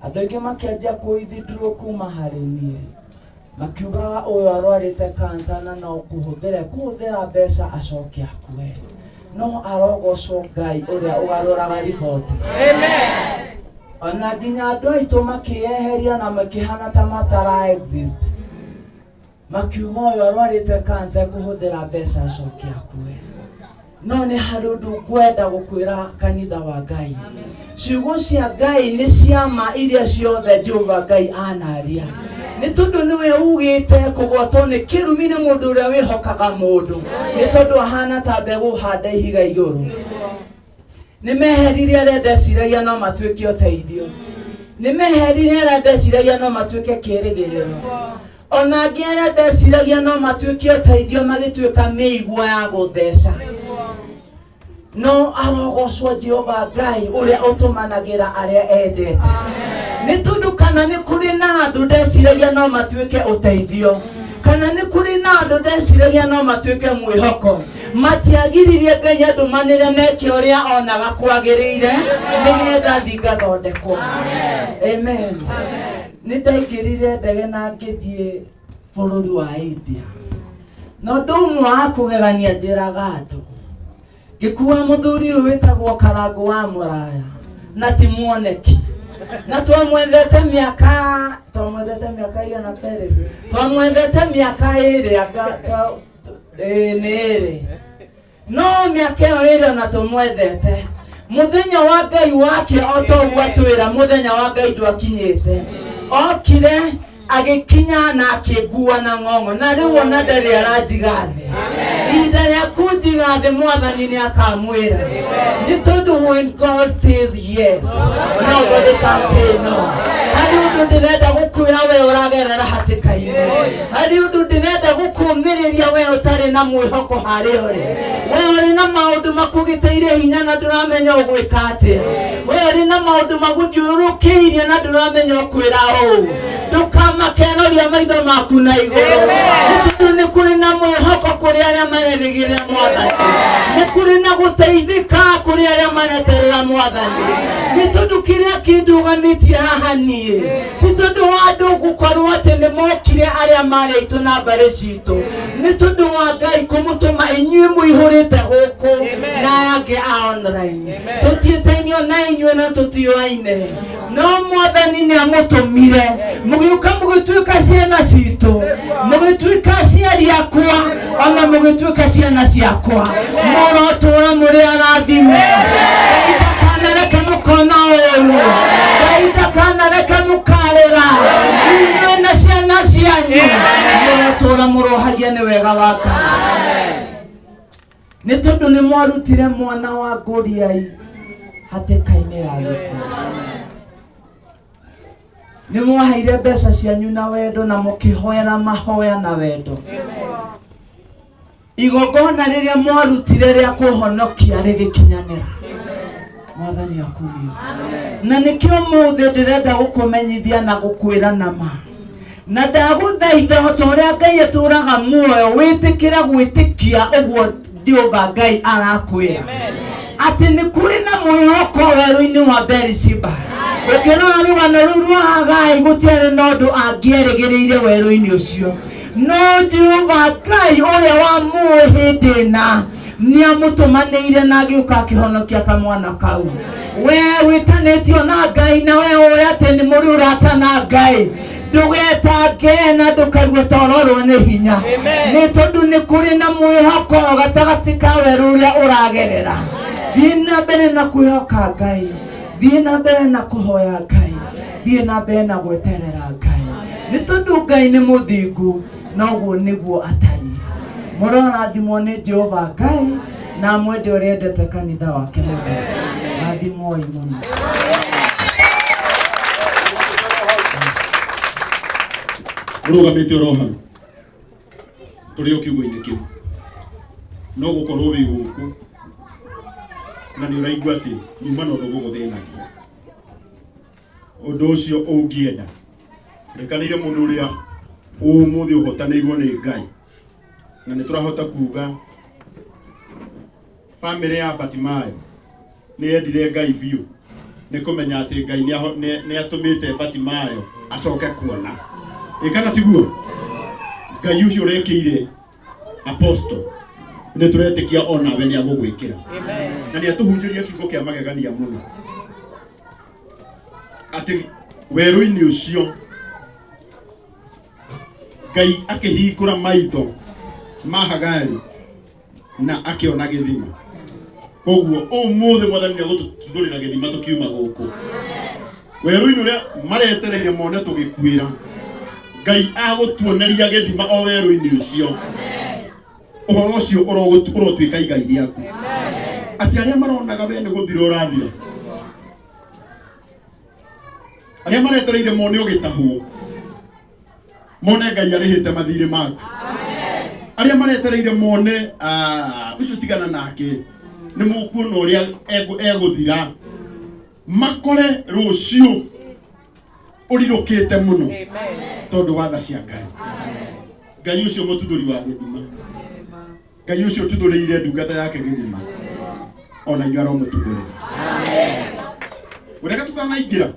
Andũ aingĩ makĩanjia kũithindũrwo kuma harĩ niĩ. Makiugaga ũyũ arwarĩte kansa na no kũhũthĩra mbeca acoke akue. No arogocwo Ngai ũrĩa ũgarũraga riboti. Ona nginya andũ aitũ makĩyeheria na makĩhana ta matara exist. Makiuga ũyũ arwarĩte cancer kũhũthĩra mbeca acoke akue. No nĩ harĩ ũndũ ngwenda gũkwĩra kanitha wa Ngai. Ciugo cia Ngai nĩ ciama iria ciothe Jehova Ngai anaria. Nĩ tondũ nĩwe ugĩte kũgwatwo nĩ kĩrumi nĩ mũndũ ũrĩa wĩhokaga mũndũ. Nĩ tondũ ahana ta mbegũ hande ihiga igũrũ. Nĩ meheririe arĩa ndeciragia no matuĩke ũteithio. Nĩ meheririe arĩa ndeciragia no matuĩke kĩĩrĩgĩrĩro. Ona angĩ arĩa ndeciragia no matuĩke ũteithio magĩtuĩka mĩigua ya gũtheca. No arogocwo Jehova Ngai ũrĩa ũtũmanagĩra arĩa endete. Nĩ tondũ kana nĩ kũrĩ na andũ ndeciragia no matuĩke ũteithio, kana nĩ kũrĩ na andũ ndeciragia no matuĩke mwĩhoko, matiagiririe Ngai andũmanĩre meke ũrĩa onaga kwagĩrĩire nĩgetha thiĩ ngathondekwo. Amen. Nĩ ndaingĩrire ndege na ngĩthiĩ bũrũri wa India. Na ũndũ ũmwe wa kũgegania njĩraga andũ, ngĩkua mũthuri ũyũ wĩtagwo Karangũ wa Mũraya na ti muoneki, na twamwethete mĩaka, twamwethete mĩaka igana Paris, twamwethete mĩaka ĩrĩ anga nĩ ĩrĩ, no mĩaka ĩyo ĩrĩ ona tũmwethete. Mũthenya wa Ngai wake o ta ũguo atwĩra, mũthenya wa Ngai ndwakinyĩte. Okire agĩkinya na akĩngua na ng'ong'o, na rĩu ona ndarĩ aranjiga thĩ. Ihinda rĩa kũnjiga thĩ mwathani nĩ akamwĩra, nĩ tondũ when God says yes, nobody can say no. Harĩ ũndũ ndĩrenda gũkwĩra we ũragerera hatĩka-inĩ, harĩ ũndũ ndĩrenda gũkũmĩrĩria we ũtarĩ na mwĩhoko harĩ ũrĩ, we ũrĩ na maũndũ makũgitĩire hinya na ndũramenya ũgwĩka atĩa, we ũrĩ na maũndũ magũthiũrũrũkĩirie na ndũramenya ũkwĩra ũũ. Ndũkamakeroria maitho maku na igũrũ, nĩ tondũ nĩ kũrĩ na mwĩhoko kũrĩ arĩa marerĩgĩrĩra mwathani, nĩ kũrĩ na gũteithĩka kũrĩ arĩa mareterera mwathani. Nĩ tondũ kĩrĩa kĩndũgamĩtie haha niĩ ti tondũ wa andũ gũkorwo atĩ nĩ mokire arĩa marĩ aitũ na mbarĩ citũ, nĩ tondũ wa Ngai kũmũtũma inyuĩ mũihũrĩte gũkũ na aya angĩ a online. Tũtiĩtainio na inyuĩ na tũtiũaine, no mwathani nĩ amũtũmire mũgĩũka mũgĩtuĩka ciana citũ, mũgĩtuĩka aciari akwa, ona mũgĩtuĩka ciana ciakwa. Mũrotũra mũrĩ arathime. Ngai ndakanareke mũkona ũru, Ngai ndakanareke mũkarĩra, inyuĩ na ciana cianyu mũrotũra mũrohagia nĩ wega wa Ngai. Nĩ tondũ nĩ mwarutire mwana wa Goliai hatĩka-inĩ ya gĩkuũ. Nĩ mwaheire mbeca cianyu na wendo na mũkĩhoera mahoya na wendo. Igongona rĩrĩa mwarutire rĩa kũhonokia rĩgĩkinyanĩra. Mwathani akumio. Na nĩkĩo ũmũthĩ ndĩrenda gũkũmenyithia na gũkwĩra na ma, na ndagũthaitha o ta ũrĩa Ngai atũraga muoyo, wĩtĩkĩre gwĩtĩkia ũguo Jehova Ngai arakwĩra atĩ nĩ kũrĩ na mwĩhoko werũ-inĩ wa Berishiba. Ũkĩrora rũgano rũu rwa Hagai, gũtiarĩ na ũndũ angĩerĩgĩrĩire werũ-inĩ ũcio, no Jehova Ngai ũrĩa wamũĩ hĩndĩ ĩna nĩ amũtũmanĩire na agĩũka akĩhonokia kamwana kau. We wĩtanĩtio na Ngai na we ũĩ atĩ nĩ mũrĩ ũrata na Ngai, ndũgetange na ndũkaigue ta ũrorwo nĩ hinya, nĩ tondũ nĩ kũrĩ na mwĩhoko gatagatĩ ka werũ ũrĩa ũragerera. Thiĩ na mbere na kwĩhoka Ngai, thiĩ na mbere na kũhoya Ngai, thiĩ na mbere na gweterera Ngai, nĩ tondũ Ngai nĩ mũthingu na ũguo nĩguo atariĩ. Mũrorathimwo nĩ Jehova Ngai na amwende ũrĩa endete kanitha wake mũno. Rathimwoi mũno. Ũrũgamĩte oro hau tũrĩ o kiugo-inĩ kĩu, no gũkorwo wĩ gũkũ na nĩ ũraigua atĩ nyuma na ũndũ gũgũthĩnagia, ũndũ ũcio ũngĩenda rekanĩire mũndũ ũrĩa ũmũthĩ ũhotanĩirwo nĩ Ngai, na nĩ tũrahota kuga bamĩrĩ ya Batimayo nĩ yendire Ngai biũ, nĩ kũmenya atĩ Ngai nĩ atũmĩte Batimayo acoke kuona. Ĩ kana tiguo? Ngai ũcio ũrekĩire apostle nĩ tũretĩkia onawe nĩ agũgwĩkĩra, na nĩ atũhunjĩria kiugo kĩa magegania mũno. Atĩ werũ-inĩ ũcio Ngai akĩhingũra maitho ma Hagari na akĩona gĩthima. Koguo ũmũthĩ Mwathani nĩ egũtũtuthũrĩra gĩthima tũkiuma gũkũ. Werũ-inĩ ũrĩa maretereire mone tũgĩkuĩra, Ngai agũtuoneria gĩthima o werũ-inĩ ũcio. Ũhoro ũcio ũrotuĩka igai rĩaku. Atĩ arĩa maronaga we nĩ gũthira ũrathira, arĩa maretereire mone ũgĩtahwo, mone Ngai arĩhĩte mathirĩ maku. Arĩa maretereire mone ũcio tigana nake nĩ mũkuona ũrĩa egũthira, makore rũciũ ũrirũkĩte mũno tondũ wa tha cia Ngai. Ngai ũcio mũtuthũri wa gĩthima, Ngai ũcio ũtuthũrĩire ndungata yake gĩthima, ona inyuĩ aromũtuthũrĩra. Ũreka tũtanaingĩra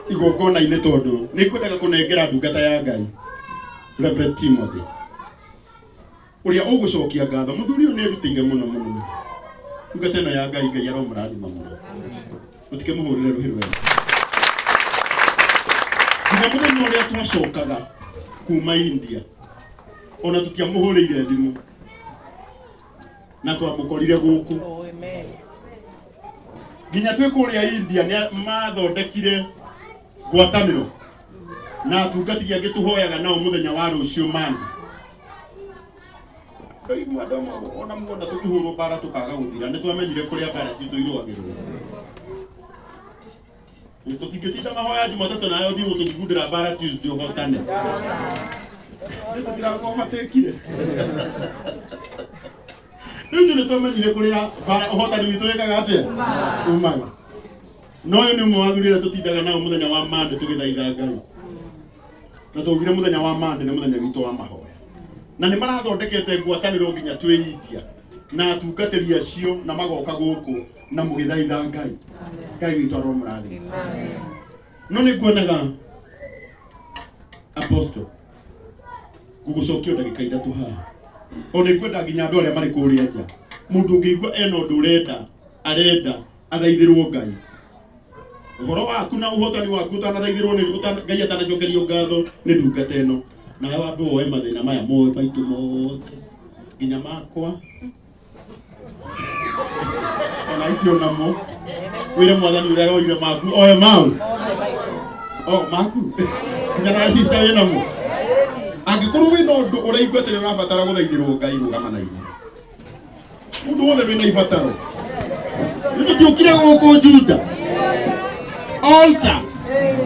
igongona-inĩ, tondũ nĩ ngwendaga kũnengera ndungata ya Ngai Reverend Timothy ũrĩa ũgũcokia ngatho. Mũthuri ũyũ nĩ erutĩire mũno mũno mũno ndungata ĩno ya Ngai. Ngai aromũrathima mũno, mũtikĩmũhũrĩre rũhĩ rwega. Nginya mũthenya ũrĩa twacokaga kuma India, ona tũtiamũhũrĩire thimũ na twamũkorire gũkũ. Nginya twĩ kũrĩa India nĩ mathondekire ngwatanĩro na atungatĩri angĩ tũhoyaga nao mũthenya wa rũciũ mandi. Andũ imwe, andũ amwe ona muona tũkĩhũrwo mbara tũkaga gũthira, nĩ twamenyire kũrĩa mbara citũ irũagĩrwo. Tũtingĩtinda mahoya Jumatatũ nawe ũthiĩ gũtũthugundĩra mbara Tuesday ũhotane. Tũtirakuobatekire. Rĩu ithuĩ nĩ twamenyire kũrĩa mbara ũhotani witũ wĩkaga atĩa umaga. No ũyũ nĩ ũmwe wa athuri arĩa tũtindaga nao mũthenya wa Monday tũgĩthaitha Ngai, na twaugire mũthenya wa Monday nĩ mũthenya witũ wa mahoya, na nĩ marathondekete ngwatanĩro nginya twĩ India na atungatĩri acio na magoka gũkũ na mũgĩthaitha Ngai. Ngai witũ aromũrathima. No nĩ nguonaga apostle ngũgũcokia ndagĩka 3 haha. O nĩ ngwenda nginya andũ arĩa marĩ kũrĩa nja, mũndũ ũngĩigua ena ũndũ ũrenda arenda athaithĩrwo Ngai, ũhoro waku na ũhotani waku ũtanathaithĩrwo nĩ Ngai, atanacokerio ngatho nĩ ndungata ĩno, nawe wambe woe mathĩna maya mothe maitũ mothe, nginya makwa ona itio namo, wĩre Mwathani ũrĩa aroire maku oe mau o maku, nginya nawe sister wĩ namo. Angĩkorwo wĩna ũndũ ũraigua atĩ nĩ ũrabatara gũthaithĩrwo Ngai, rũgama na igũrũ. Mũndũ wothe wĩna ibataro, nĩ tũtiũkire gũkũ Juda Altar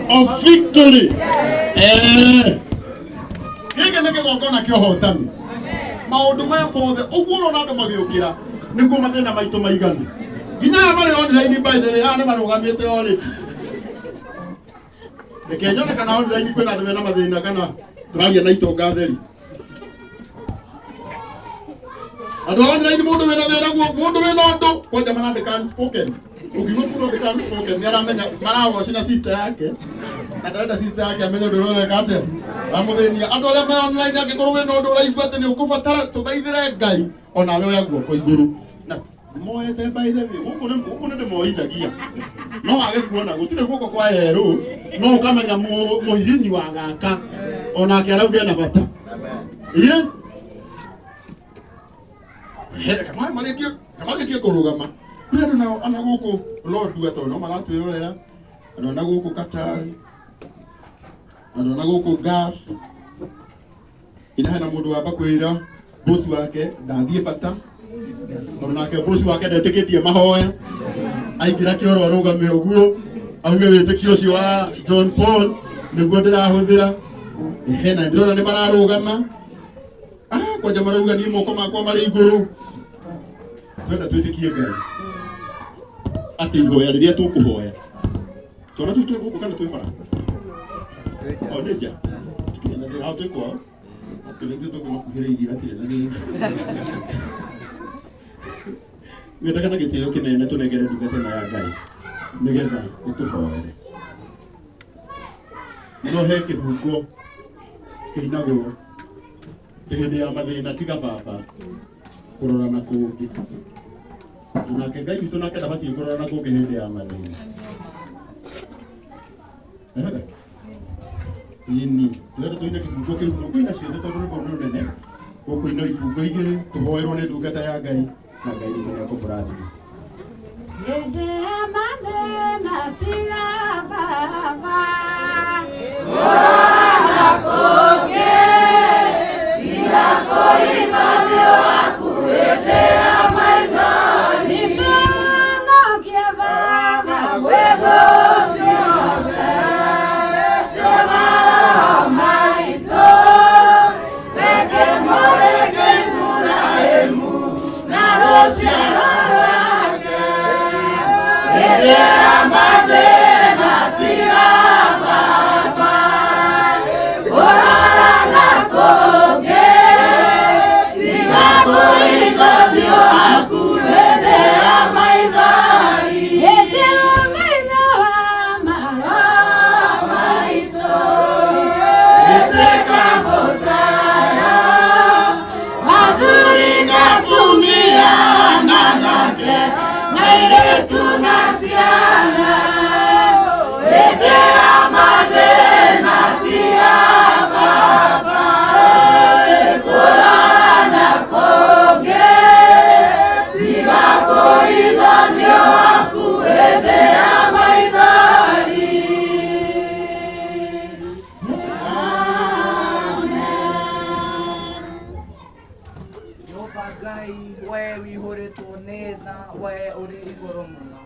of Victory. Gĩkĩ nĩ kĩgongona kĩa ũhotani. Maũndũ maya mothe ũguo ũrona andũ magĩũkĩra nĩguo mathĩna maitũ maiganu, nginya aya marĩ online. By the way, aya nĩ marũgamĩte already. Reke nyone kana online kwĩna andũ mena mathĩna, kana tũraria na itonga theri. Andũ a online, mũndũ wĩna thĩna guo, mũndũ wĩna ũndũ kwanja marandĩka unspoken. Ũngiuga mũndũ andĩka unspoken, nĩ aramenya marawoci na sister yake, na ndarenda sister yake amenye ũndũ ũrĩa ũreka atĩa ramũthĩnia. Andũ arĩa me online, angĩkorwo wĩna ũndũ ũraigua atĩ nĩ ũkũbatara tũthaithĩre Ngai, onawe oya guoko igũrũ. Na moete, by the way, gũkũ nĩ ndĩmoithagia, no wage kuona gũtirĩ guoko kwa yerũ, no ũkamenya mũhihinyi wa gaka onake arauga ena bata. Iye kamarĩkie kũrũgama. Kwĩ andũ nao ana gũkũ Lodwar, tondũ no maratwĩrorera, andũ ana gũkũ Qatar, andũ ana gũkũ Gulf. Nginya hena mũndũ wamba kwĩra bosi wake ndathiĩ bata, tondũ nake bosi wake ndetĩkĩtie mahoya. Aingĩra kĩoro arũgame ũguo auge wĩtĩkio ũcio wa John Paul nĩguo ndĩrahũthĩra. Ehe, na ndĩrona nĩ mararũgama. Kwanja marauga niĩ moko makwa marĩ igũrũ. Twenda twĩtĩkie Ngai atĩ ihoya rĩrĩa tũkũhoya, twana tũu twĩ gũkũ kana twĩ bara o nĩ nja, tũtirĩ na thĩna. O twĩ kwao tũrĩ ithuĩ tũkũmakuhĩrĩirie, hatirĩ na thĩna. Ngwendaga na gĩtĩo kĩnene tũnengere ndungata ĩno ya Ngai nĩgetha ĩtũhoere. No he kĩbungo kĩinagwo atĩ hĩndĩ ya mathĩna tiga baba kũrora na kũngĩ, nake Ngai witũ nake ndabatiĩ kũrora na kũngĩ hĩndĩ ya mathĩna. Wega? Ĩni, tũrenda tũine kĩbungo kĩu mũno kũina ciothe tondũ rwĩmbo nĩ rũnene. Gũkũina ibungo igĩrĩ tũhoerwo nĩ ndungata ya Ngai na Ngai witũ nĩ ekũmũrathima. Hĩndĩ ya mathĩna tiga baba, kũrora kũngĩ tiga kũhithwo waku hĩndĩ ya maithori. Nĩtũhonokie baba gwĩ thũ ciothe, cio maroho maitũ, reke mũrĩke Iburahĩmu na rũciaro rwake. Hĩndĩ ya mathĩna tiga baba, kũrora na kũngĩ tiga kũhitha ũthiũ waku hĩndĩ ya maithori. Hĩndĩ ya maitho wa maroho maitũ, ĩtĩka mũcaya athuri na atumia na anake na airĩtu na ciana. Hĩndĩ ya mathĩna tiga baba, kũrora na kũngĩ tiga kũhitha ũthiũ waku hĩndĩ ya maithori. Amen. Jehova Ngai, we wihũrĩtwo nĩ tha, we ũrĩ igũrũ mũno.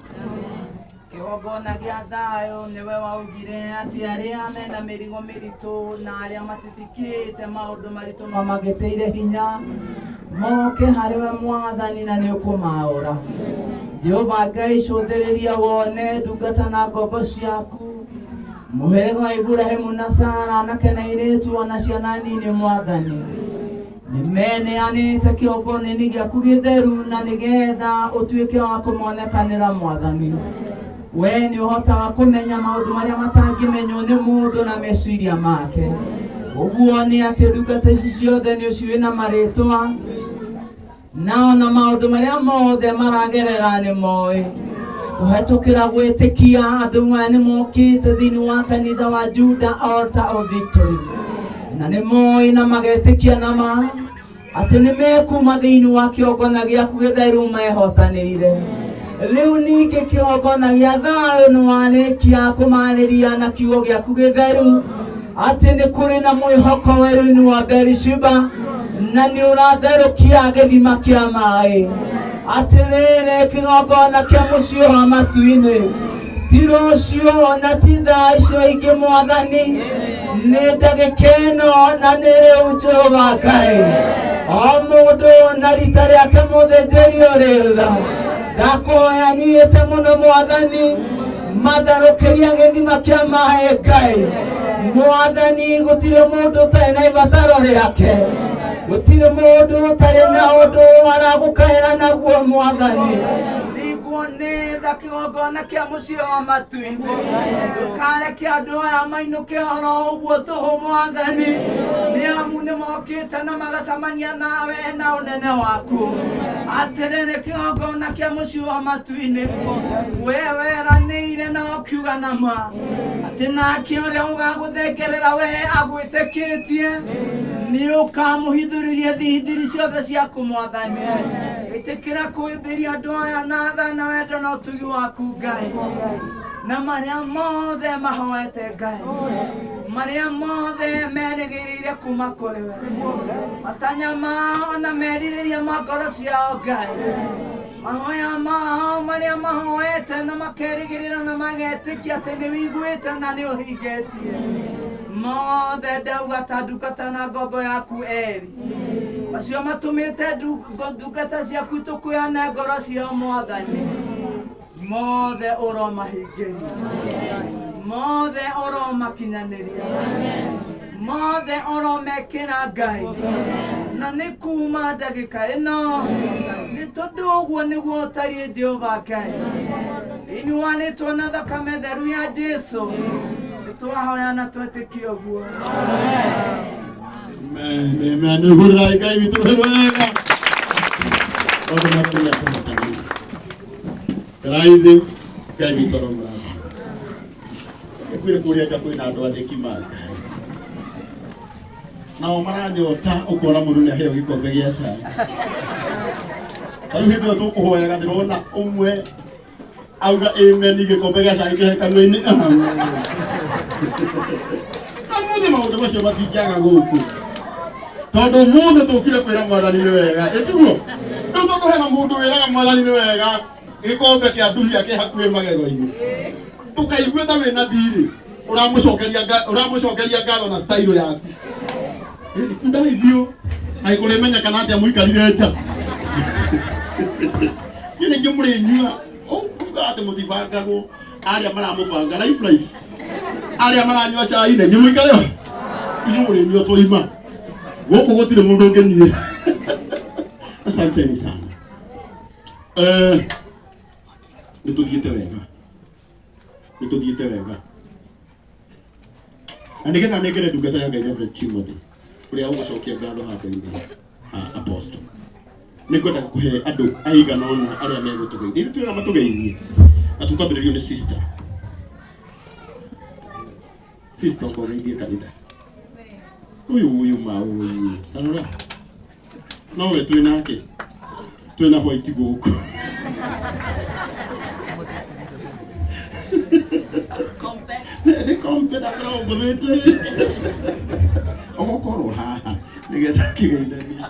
Kĩgongona gĩa thayũ nĩwe waugire atĩ arĩa mena mĩrigo mĩritũ na arĩa matitikĩte maũndũ maritũ mamagĩtĩire hinya moke harĩ we Mwathani na nĩ ũkũmaũra. Jehova Ngai, cũthĩrĩria wone ndungata na ngombo ciaku, mũhĩrĩga wa Iburahĩmu na Sara, anake na airĩtu ona ciana nini. Mwathani, nĩmeneanĩte kĩongo-inĩ gĩaku gĩtheru na nĩgetha ũtuĩke wa kũmonekanĩra. Mwathani, we nĩ ũhotaga kũmenya maũndũ marĩa matangĩmenywo nĩ mũndũ na meciria make. Ũguo nĩ atĩ ndungata ici ciothe nĩ ũciũĩ na marĩtwa nao, na maũndũ marĩa mothe maragerera nĩ moĩ. Kũhetũkĩra gwĩtĩkia, andũ aya nĩ mokĩte thĩinĩ wa kanitha wa Judah Altar of Victory, na nĩ moĩ na magetĩkia na ma atĩ nĩ mekuma thĩinĩ wa kĩgongona gĩaku gĩtheru mehotanĩire. Rĩu ningĩ kĩgongona gĩa thayũ nĩ warĩkia kũmarĩria na kiugo gĩaku gĩtheru atĩ nĩ kũrĩ na mwĩhoko werũ-inĩ wa Berishiba, na nĩ ũratherũkia gĩthima kĩa maĩ. Atĩrĩrĩ, kĩgongona kĩa mũciĩ wa matu-inĩ, ti rũciũ na ti thaa icio ingĩ, Mwathani, nĩ ndagĩka ĩno na nĩ rĩu. Jehova Ngai, o mũndũ na rita rĩake, mũthĩnjĩri ũrĩ tha, ndakũhoya nyiĩte mũno, Mwathani, matherũkĩria gĩthima kĩa maĩ. Ngai Mwathani, gũtirĩ mũndũ ũtarĩ na ibataro rĩake, gũtirĩ mũndũ ũtarĩ na ũndũ aragũkaĩra naguo. Mwathani, ringwo nĩ tha kĩgongona kĩa mũciĩ wa matu-inĩ, ndũkareke andũ aya mainũke oro ũguo tũhũ. Mwathani, nĩ amu nĩ mokĩte na magacemania nawe na ũnene waku. Atĩrĩrĩ, kĩgongona kĩa mũciĩ wa matu-inĩ, we weranĩire na ũkiuga na ma atĩ nake ũrĩa ũgagũthengerera we agwĩtĩkĩtie nĩ ũkamũhithũrĩria thithiri ciothe ciaku. Mwathani, ĩtĩkĩra kwĩmbĩria andũ aya na tha na wendo na ũtugi waku, Ngai, na marĩa mothe mahoete, Ngai, marĩa mothe merĩgĩrĩire kuma kũrĩ we, matanya mao na merirĩria ma ngoro ciao, Ngai, mahoya mao marĩa mahoete na makerĩgĩrĩra na magetĩkia atĩ nĩ wiguĩte na nĩ ũhingĩtie mothe, ndauga ta ndungata na ngombo yaku eri macio matũmĩte ndungata ciaku itũkũyane ngoro ciao. Mwathani, mothe ũromahingĩria, mothe ũromakinyanĩria, mothe ũromekĩra, Ngai, na nĩ kuma ndagĩka ĩno, nĩ tondũ ũguo nĩguo ũtariĩ. Jehova Ngai, thĩinĩ wa rĩtwa na thakame theru ya Jesu nĩ twahoya na twetĩkia ũguo. Amen, amen. Hũrĩrai Ngai witũ wega. Maũndũ maku nĩ akũhotanĩra. Karai thĩ, Ngai witũ aromũrathima. Ngwĩre kũrĩa nja kwĩna andũ athĩki ma nao maranyota ũkona mũndũ nĩ aheo gĩkombe gĩa cai. Ta rĩu hĩndĩ ĩyo tũkũhoyaga ndĩrona ũmwe auga amen gĩkombe gĩa cai kĩhe kanua-inĩ. Na mũthĩ maũndũ macio matingĩaga gũkũ tondũ mũthĩ tũkire kwĩra mwathani nĩ wega ĩtiguo. Rĩu tondũ hena mũndũ wĩraga mwathani nĩ wega gĩkombe kĩa nduhia kĩ hakuhĩ magego-inĩ, ndũkaigue ta wĩna thirĩ ũramũcokeria ngatho na style yaku. Ĩni kundai biũ aikũrĩmenyekana atĩa mũikarire nja niĩ nĩngĩ mũrĩnyua ũkuga atĩ mũtibangagwo arĩa maramũbanga life life arĩa maranyua cai na inyuĩ mũikare ho inyuĩ mũrĩnyua twaima gũkũ gũtirĩ mũndũ ũngĩnyuĩra. Asanteni sana. Nĩ tũthiĩte wega, nĩ tũthiĩte wega, na nĩgetha nengere ndungata ya Ngai Reverend Timothy ũrĩa ũgũcokia ngatho handũ-inĩ ha apostle, nĩ ngwenda kũhe andũ aigana ũna arĩa megũtũgeithia. Ithuĩ twĩra matũgeithie na tũkwambĩrĩrio nĩ sister. Sister, ũkogeithie kanitha ũyũ ũyũ ma ũyũ tarora nowe twĩ nake twĩ na white gũkũ. Nĩ kompe ndakoragwo ngũthĩte ũgũkorwo haha nĩgetha kĩgeithanie.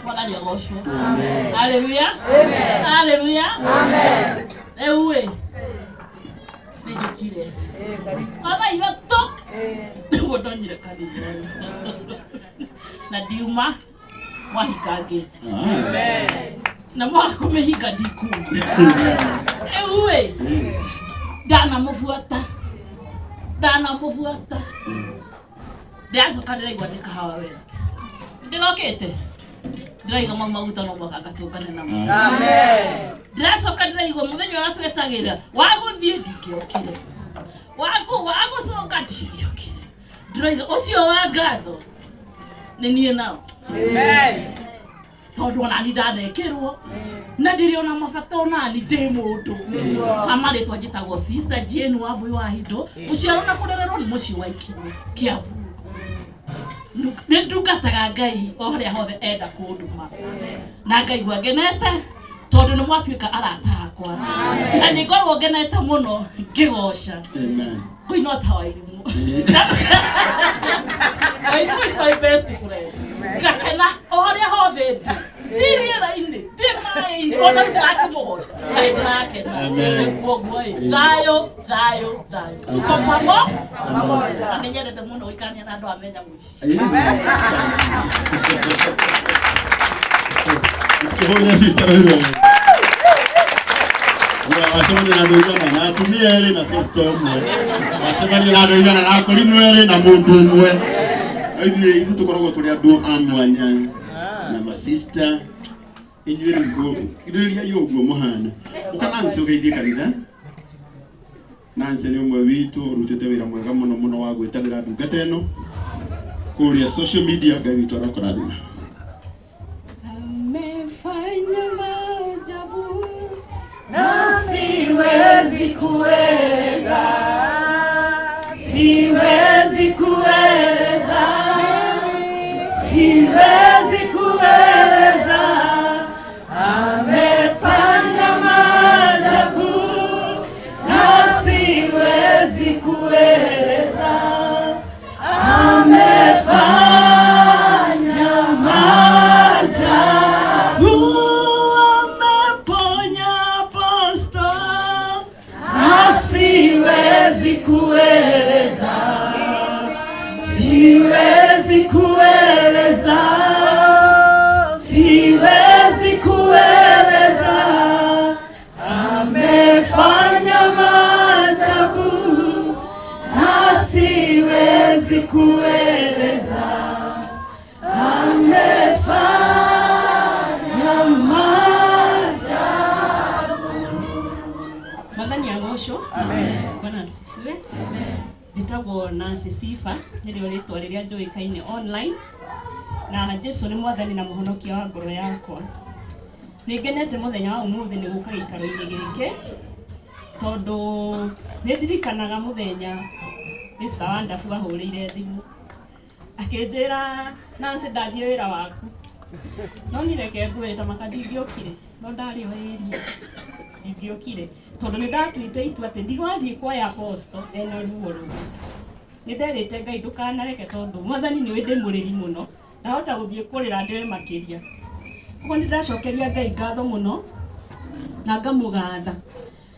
Mwathani agocwo. Haleluya, haleluya. Rĩu ĩ nĩ njũkire mathaa 3 nĩguo ndonyire kanitha ũyũ na ndiuma mwahinga ngĩti na mwaga kũmĩhinga ndikuma. Rĩu ĩ ndanamũbuata, ndanamũbuata, ndĩracoka ndĩraigua ndĩ Kahawa West, ndĩrokĩte ndĩraiga mau maguta no mwaka ngatũngane namo. Ndĩracoka ndĩraigua mũthenya ũrĩa twetagĩrĩra wa gũthiĩ ndingĩokire, wa gũcoka ndingĩokire. Ndĩraiga ũcio wa ngatho nĩ niĩ nao tondũ onani ndanekĩrwo na ndĩrĩ ona mabata onani ndĩ mũndũ kama rĩtwa njĩtagwo Sister Jane wa Mbui wa Hindo, gũciarwo na kũrererwo nĩ mũciĩ wa Ikinyĩ, Kiambu. Nĩ ndungataga Ngai o harĩa hothe enda kũndũma na ngaigua ngenete tondũ nĩ mwatuĩka arata akwa na nĩ ngorwo ngenete mũno ngĩgoca. Amen. Ngũina ta Wairimũ. Wairimũ is my best friend. Ngakena o harĩa hothe ndĩ, ndĩ rĩera-inĩ, ndĩ maĩ-inĩ, ona ndĩrakĩmũgoca na ndĩrakena. Amen. Koguo ĩ thayũ, thayũ, thayũ, tuko pamo na nĩ nyendete mũno gũikarania na andũ amenya mũciĩ. Kĩhũrĩre sister ũyũ. Wacemania na andũ igana na atumia erĩ na sister ũmwe. Wacemania na andũ igana na akũrinũ erĩ na mũndũ ũmwe. Ithuĩ tũkoragwo tũrĩ andũ a mwanya na masista inyuĩ rĩu rĩrĩa ũguo mũhana. Ũka Nancy ũgeithie kanitha. Nancy nĩ ũmwe witũ ũrutĩte wĩra mwega mũno mũno wa gwĩtanĩra ndungata ĩno kũrĩa social media. Ngai witũ arokũrathima. Amefanya maajabu na siwezi kueleza, siwezi kueleza, siwezi kueleza. Amefanya maajabu na siwezi kueleza. Amefanya maajabu, ameponya apostle na siwezi kueleza, siwezi kueleza, siwezi kueleza. Amefanya maajabu na siwezi kueleza. Amefanya maajabu. Mwathani agocwo. Bwana asifiwe. Njĩtagwo Nancy Sifa, nĩrĩo rĩtwa rĩrĩa njũĩkaine online, na Jesu nĩ mwathani na mũhonokia wa ngoro yakwa. Nĩ ngenete mũthenya wa ũmũthĩ nĩ gũka gĩikaro-inĩ gĩkĩ. Tondũ nĩ ndirikanaga mũthenya Mr. Wonderful ahũrĩire thimũ akĩnjĩra Nancy ndathiĩ wĩra waku no niĩ reke ngwĩre ta maka ndingĩokire no ndarĩ o area ndingĩokire tondũ nĩ ndatuĩte itua atĩ ndigwathiĩ kwa apostle ena ruo rũu nĩ nderĩte Ngai ndũkanareke tondũ mwathani nĩ ndĩ mũrĩri mũno ndahota gũthiĩ kũrĩra ndĩre makĩria koguo nĩ ndacokeria Ngai ngatho mũno na ngamũgatha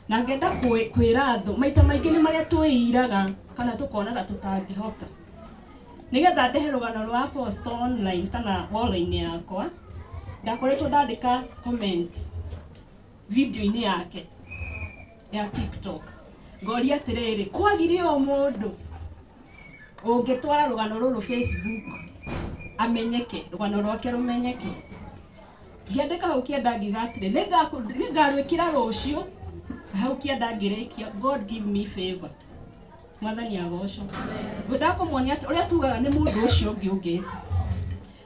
na ngenda kwĩra andũ maita maingĩ nĩ marĩa twĩiraga kana tũkonaga tũtangĩhota nĩgetha ndehe rũgano rwa apostle online kana wall-inĩ yakwa ndakoretwo ndandĩka comment video-inĩ yake ya TikTok ngoria atĩrĩrĩ kwagire o mũndũ ũngĩtwara rũgano rũrũ Facebook amenyeke rũgano rwake rũmenyeke ngĩandĩka hau kĩanda ngiuga atĩrĩ nĩngarwĩkĩra rũciũ hau kĩanda ngĩrĩkia God give me favor mwathani agocwo ngwendaga kũmuonia atĩ ũrĩa tugaga nĩ mũndũ ũcio ũngĩ ũngĩka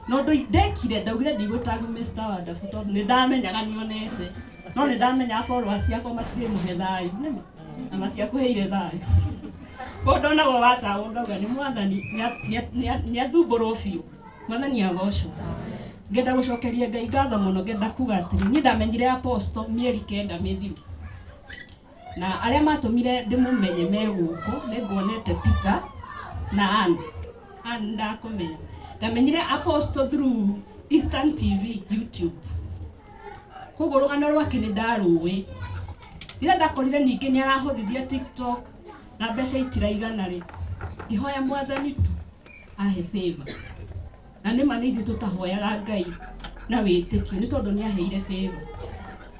na ũndũ ndekire ndaugire ndigũtag Mr. Wonderful tondũ nĩ ndamenyaga nĩonete no nĩ ndamenyaga followers ciakwa matirĩ mũhe thayũ nĩma na matiakũheire thayũ koguo ndonagwo watagwo ngauga nĩ mwathani nĩathumbũrwo biũ mwathani agocwo ngenda gũcokeria Ngai ngatho mũno ngenda kuga atĩrĩ niĩ ndamenyire apostle mĩeri 9 mĩthiru na arĩa matũmire ndĩmũmenye me gũkũ nĩ nguonete Peter na Ann Ann ndakũmenya ndamenyire apostle through Eastern TV YouTube koguo rũgano rwake nĩ ndarũĩ rĩrĩa ndakorire ningĩ nĩ arahũthithia TikTok na mbeca itiraigana rĩ ngĩhoya mwathani tu ahe favor na nĩ ma nĩ ithuĩ tũtahoyaga Ngai na wĩtĩkio nĩ tondũ nĩ aheire favor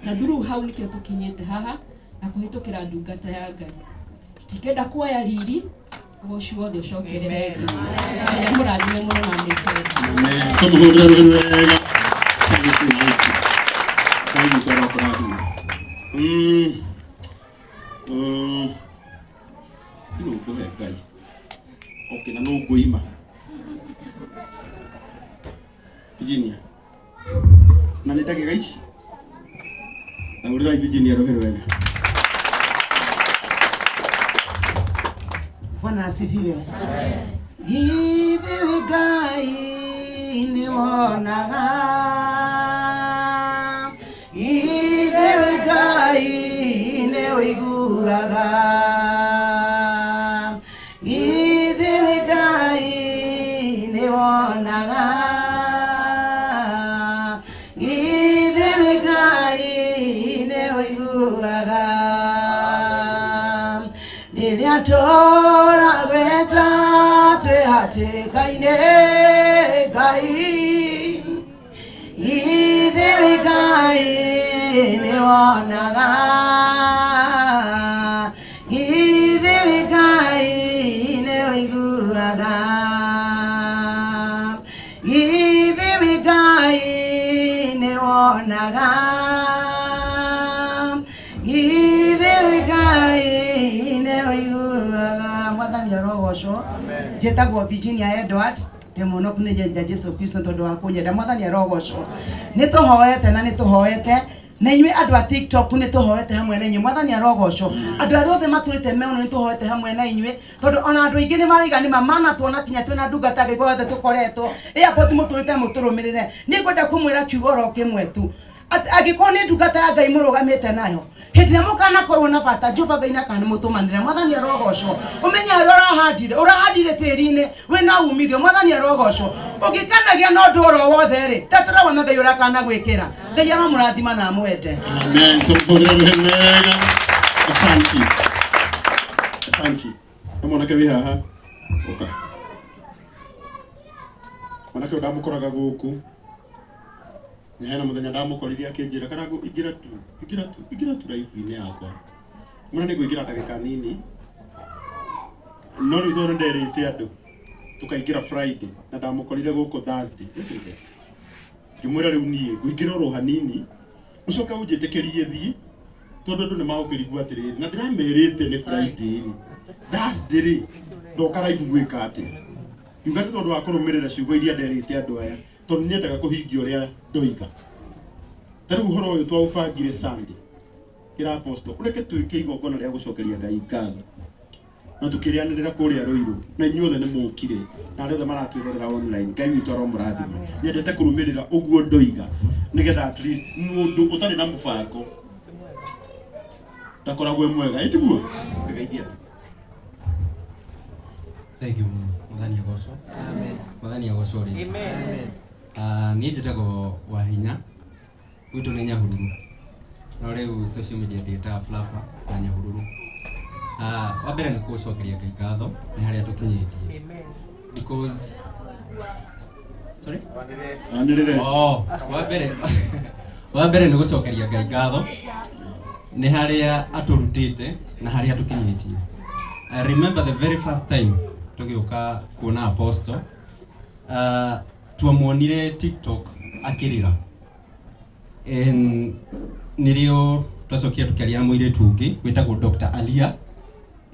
na through hau nĩkĩo tũkinyĩte haha na kũhĩtũkĩra ndungata ya Ngai tũtingĩenda kuoya riri ũgoci wothe ũcokerere Ngai Ngai amũrathime mũno na amwĩkĩre. Amen. Tũmũhũrĩre rũhĩ wega. Thank you, Nancy. Thank you, Toro kũrathima. Nũ ngũhe Ngai? Okay, na nũ ngũima? Virginia. Na nĩ ndagĩka ici? Hũrĩrai Virginia rũhĩ rwega. Bwana asifiwe. Githĩ wĩ Ngai nĩwonaga, githĩ wĩ Ngai nĩũiguaga, githĩ wĩ Ngai nĩwonaga, githĩ wĩ Ngai nĩũiguaga. Rĩrĩa tũragweta twĩ hatĩka-inĩ Ngai, githĩ wĩ Ngai nĩwonaga, githĩ wĩ Ngai nĩũiguaga, githĩ wĩ Ngai nĩwonaga, githĩ wĩ Ngai nĩũiguaga. Mwathani arogocwo. Njĩtagwo Virginia Edward ndĩ mũhonoku nĩ nja Jesu Kristo tondũ wa kũnyenda. Mwathani arogocwo. Nĩ tũhoete na nĩ tũhoete na inyuĩ andũ a TikTok nĩ tũhoete hamwe na inyuĩ. Mwathani arogocwo. Andũ arĩa othe matũrĩte meono nĩ tũhoete hamwe na inyuĩ tondũ ona andũ aingĩ nĩ maraiga nĩ ma mana tuona kinya twĩna ndungata Ngai guothe tũkoretwo airport mũtũrĩte mũtũrũmĩrĩre. Niĩ ngwenda kũmwĩra kiugo oro kĩmwe tu atĩ angĩkorwo nĩ ndungata ya Ngai mũrũgamĩte nayo hĩndĩ ĩrĩa mũkanakorwo na bata Jehova Ngai nĩakanamũtũmanĩra. Mwathani arogocwo. Ũmenye harĩa ũrahandire ũrahandire tĩri-inĩ wĩna umithio. Mwathani arogocwo. Ũngĩkanagia na ũndũ oro wothe rĩ tetera wona Ngai ũrĩa akanagwĩkĩra. Ngai aromũrathima na amwende. Amen. Tũmũhũrĩre rũhĩ wega. Asanti. Asanti. Nĩ mwanake wĩ haha. Ũka. Mwanake ũyũ ndamũkoraga gũkũ. Nĩ hena mũthenya ndamũkorire akĩnjĩra Karangũ ingĩra tu, ingĩra tu, ingĩra tu live-inĩ yakwa. Mwĩra nĩ ngũingĩra ndagĩka nini. No rĩu tondũ nderĩte andũ tũkaingĩra Friday na ndamũkorire gũkũ Thursday, isn't it? Ngĩmwĩra rĩu niĩ ngũingĩra oro hanini ũcoke ũnjĩtĩkĩrie thiĩ tondũ andũ nĩ magũkĩrigwo atĩrĩrĩ na ndĩramerĩte nĩ Friday rĩ Thursday rĩ ndoka live gwĩka atĩa ngiuga nĩ tondũ wa kũrũmĩrĩra ciugo iria nderĩte andũ aya tondũ nyendaga kũhingia ũrĩa ndoiga. Ta rĩu ũhoro ũyũ twaũbangire Sunday. Ngĩra apostle ũreke twĩke igongona rĩa gũcokeria Ngai ngatho na tukĩrĩanĩrĩra kũrĩa Rũirũ, na inyuothe nĩ mũkire, na arĩa othe maratwĩrorera online, Ngai witũ aromũrathima. Nyendete kũrũmĩrĩra ũguo ndoiga nĩgetha at least mũndũ ũtarĩ na mũbango ndakoragwo e mwega, ĩ tiguo? Geithia. Thank you mũno. Mwathani agocwo. Mwathani agocwo rĩngĩ. Ah, niĩ njĩtagwo Wahinya, gwitũ nĩ Nyahururu, no rĩu social media ndĩtaga Flava na Nyahururu. Ah, wa mbere nĩ kũcokeria Ngai ngatho nĩ harĩa tũkinyĩtie, because, sorry. Anĩrĩre. Oh, wa mbere nĩ gũcokeria Ngai ngatho nĩ harĩa atũrutĩte na harĩa tũkinyĩtie. I remember the very first time tũgĩũka kuona apostle, tuamuonire TikTok akĩrĩra. And nĩrĩo twacokire tũkĩaria na mũirĩtu ũngĩ wĩtagwo Dr. Alia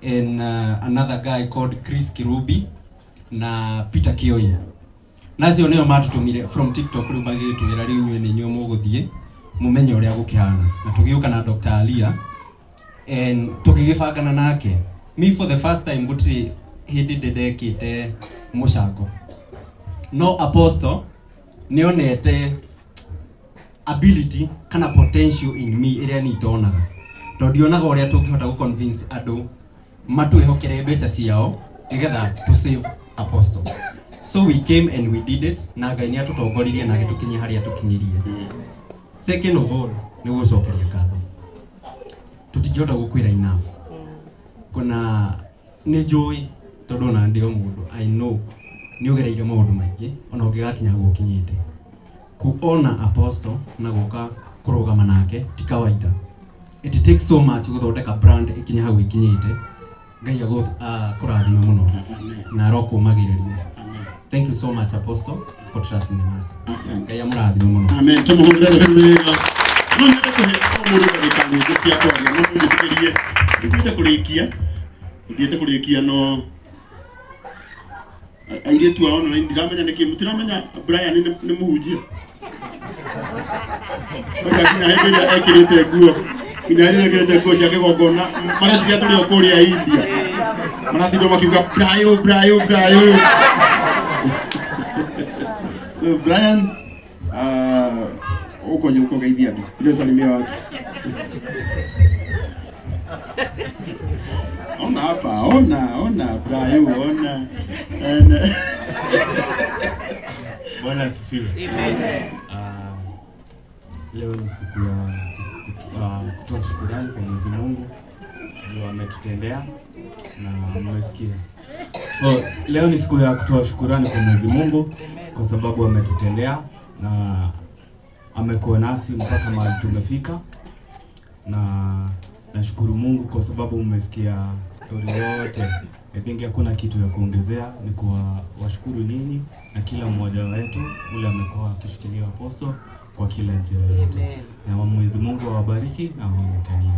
and another guy called Chris Kirubi na Peter Kioi, na acio nĩo matũtũmire from TikTok. Rĩu magĩtwĩra, rĩu inyuĩ nĩ inyuĩ mũgũthiĩ mũmenye ũrĩa gũkĩhana, na tũgĩũka na Dr. Alia and tũgĩgĩbangana nake. Me, for the first time, gũtirĩ hĩndĩ ndĩ ndekĩte mũcango, no apostle nĩonete ability kana potential in me ĩrĩa niĩ itonaga, tondũ ndionaga ũrĩa tũngĩhota gũ convince andũ matwĩhokere mbeca ciao nĩgetha to save apostle. So we came and we did it, na Ngai nĩ atũtongoririe na agĩtũkinyia harĩa tũkinyirie. Second of all, nĩ gũcokeria ngatho, tũtingĩhota gũkwĩra enough. Kuna nĩ njũĩ, tondũ ona ndĩ o mũndũ, I know nĩ ũgereire maũndũ maingĩ ona ũngĩgakinya hau ũkinyĩte. Kuona apostle na gũka kũrũgama nake ti kawaida. It takes so much gũthondeka brand ĩkinye hau ĩkinyĩte. Ngai akũrathime mũno na arokũmagĩrĩria. Thank you so much, apostle, for trusting in us. Asante. Ngai amũrathime mũno. Amen. Tumuhũrĩre rũhĩ wega. No nyende kũhe o mũndũ ndagĩka nyingĩ cia kwaria, no mũnjĩtĩkĩrie ndithiĩte kũrĩkia, ndithiĩte kũrĩkia, no airĩtu a online ndiramenya nĩkĩ mũtiramenya Brian nĩ mũhunjia. Oka nginya hĩndĩ ĩrĩa ekĩrĩte nguo, nginya hĩndĩ ĩrĩa ekĩrĩte nguo cia kĩgongona, mareciria tũrĩ o kũrĩa India, maratindwo makiuga Brayo, Brayo, Brayo. So Brian, huko uh, uko geithia andũ, kuja usalimia watu. Ona hapa, ona, ona, Brayo, ona. And, Bwana asifiwe. Ah, leo ni siku ya kutoa shukurani kwa Mwenyezi Mungu juu ametutendea na mmesikia. Oh, leo ni siku ya kutoa shukurani kwa Mwenyezi Mungu kwa sababu ametutendea na amekuwa nasi mpaka mahali tumefika, na nashukuru Mungu kwa sababu mmesikia story yote. I think hakuna kitu ya kuongezea, ni kuwa washukuru ninyi na kila mmoja wetu ule amekuwa akishikilia apostle kwa kila njia yote, na Mwenyezi Mungu awabariki na awaonekanie.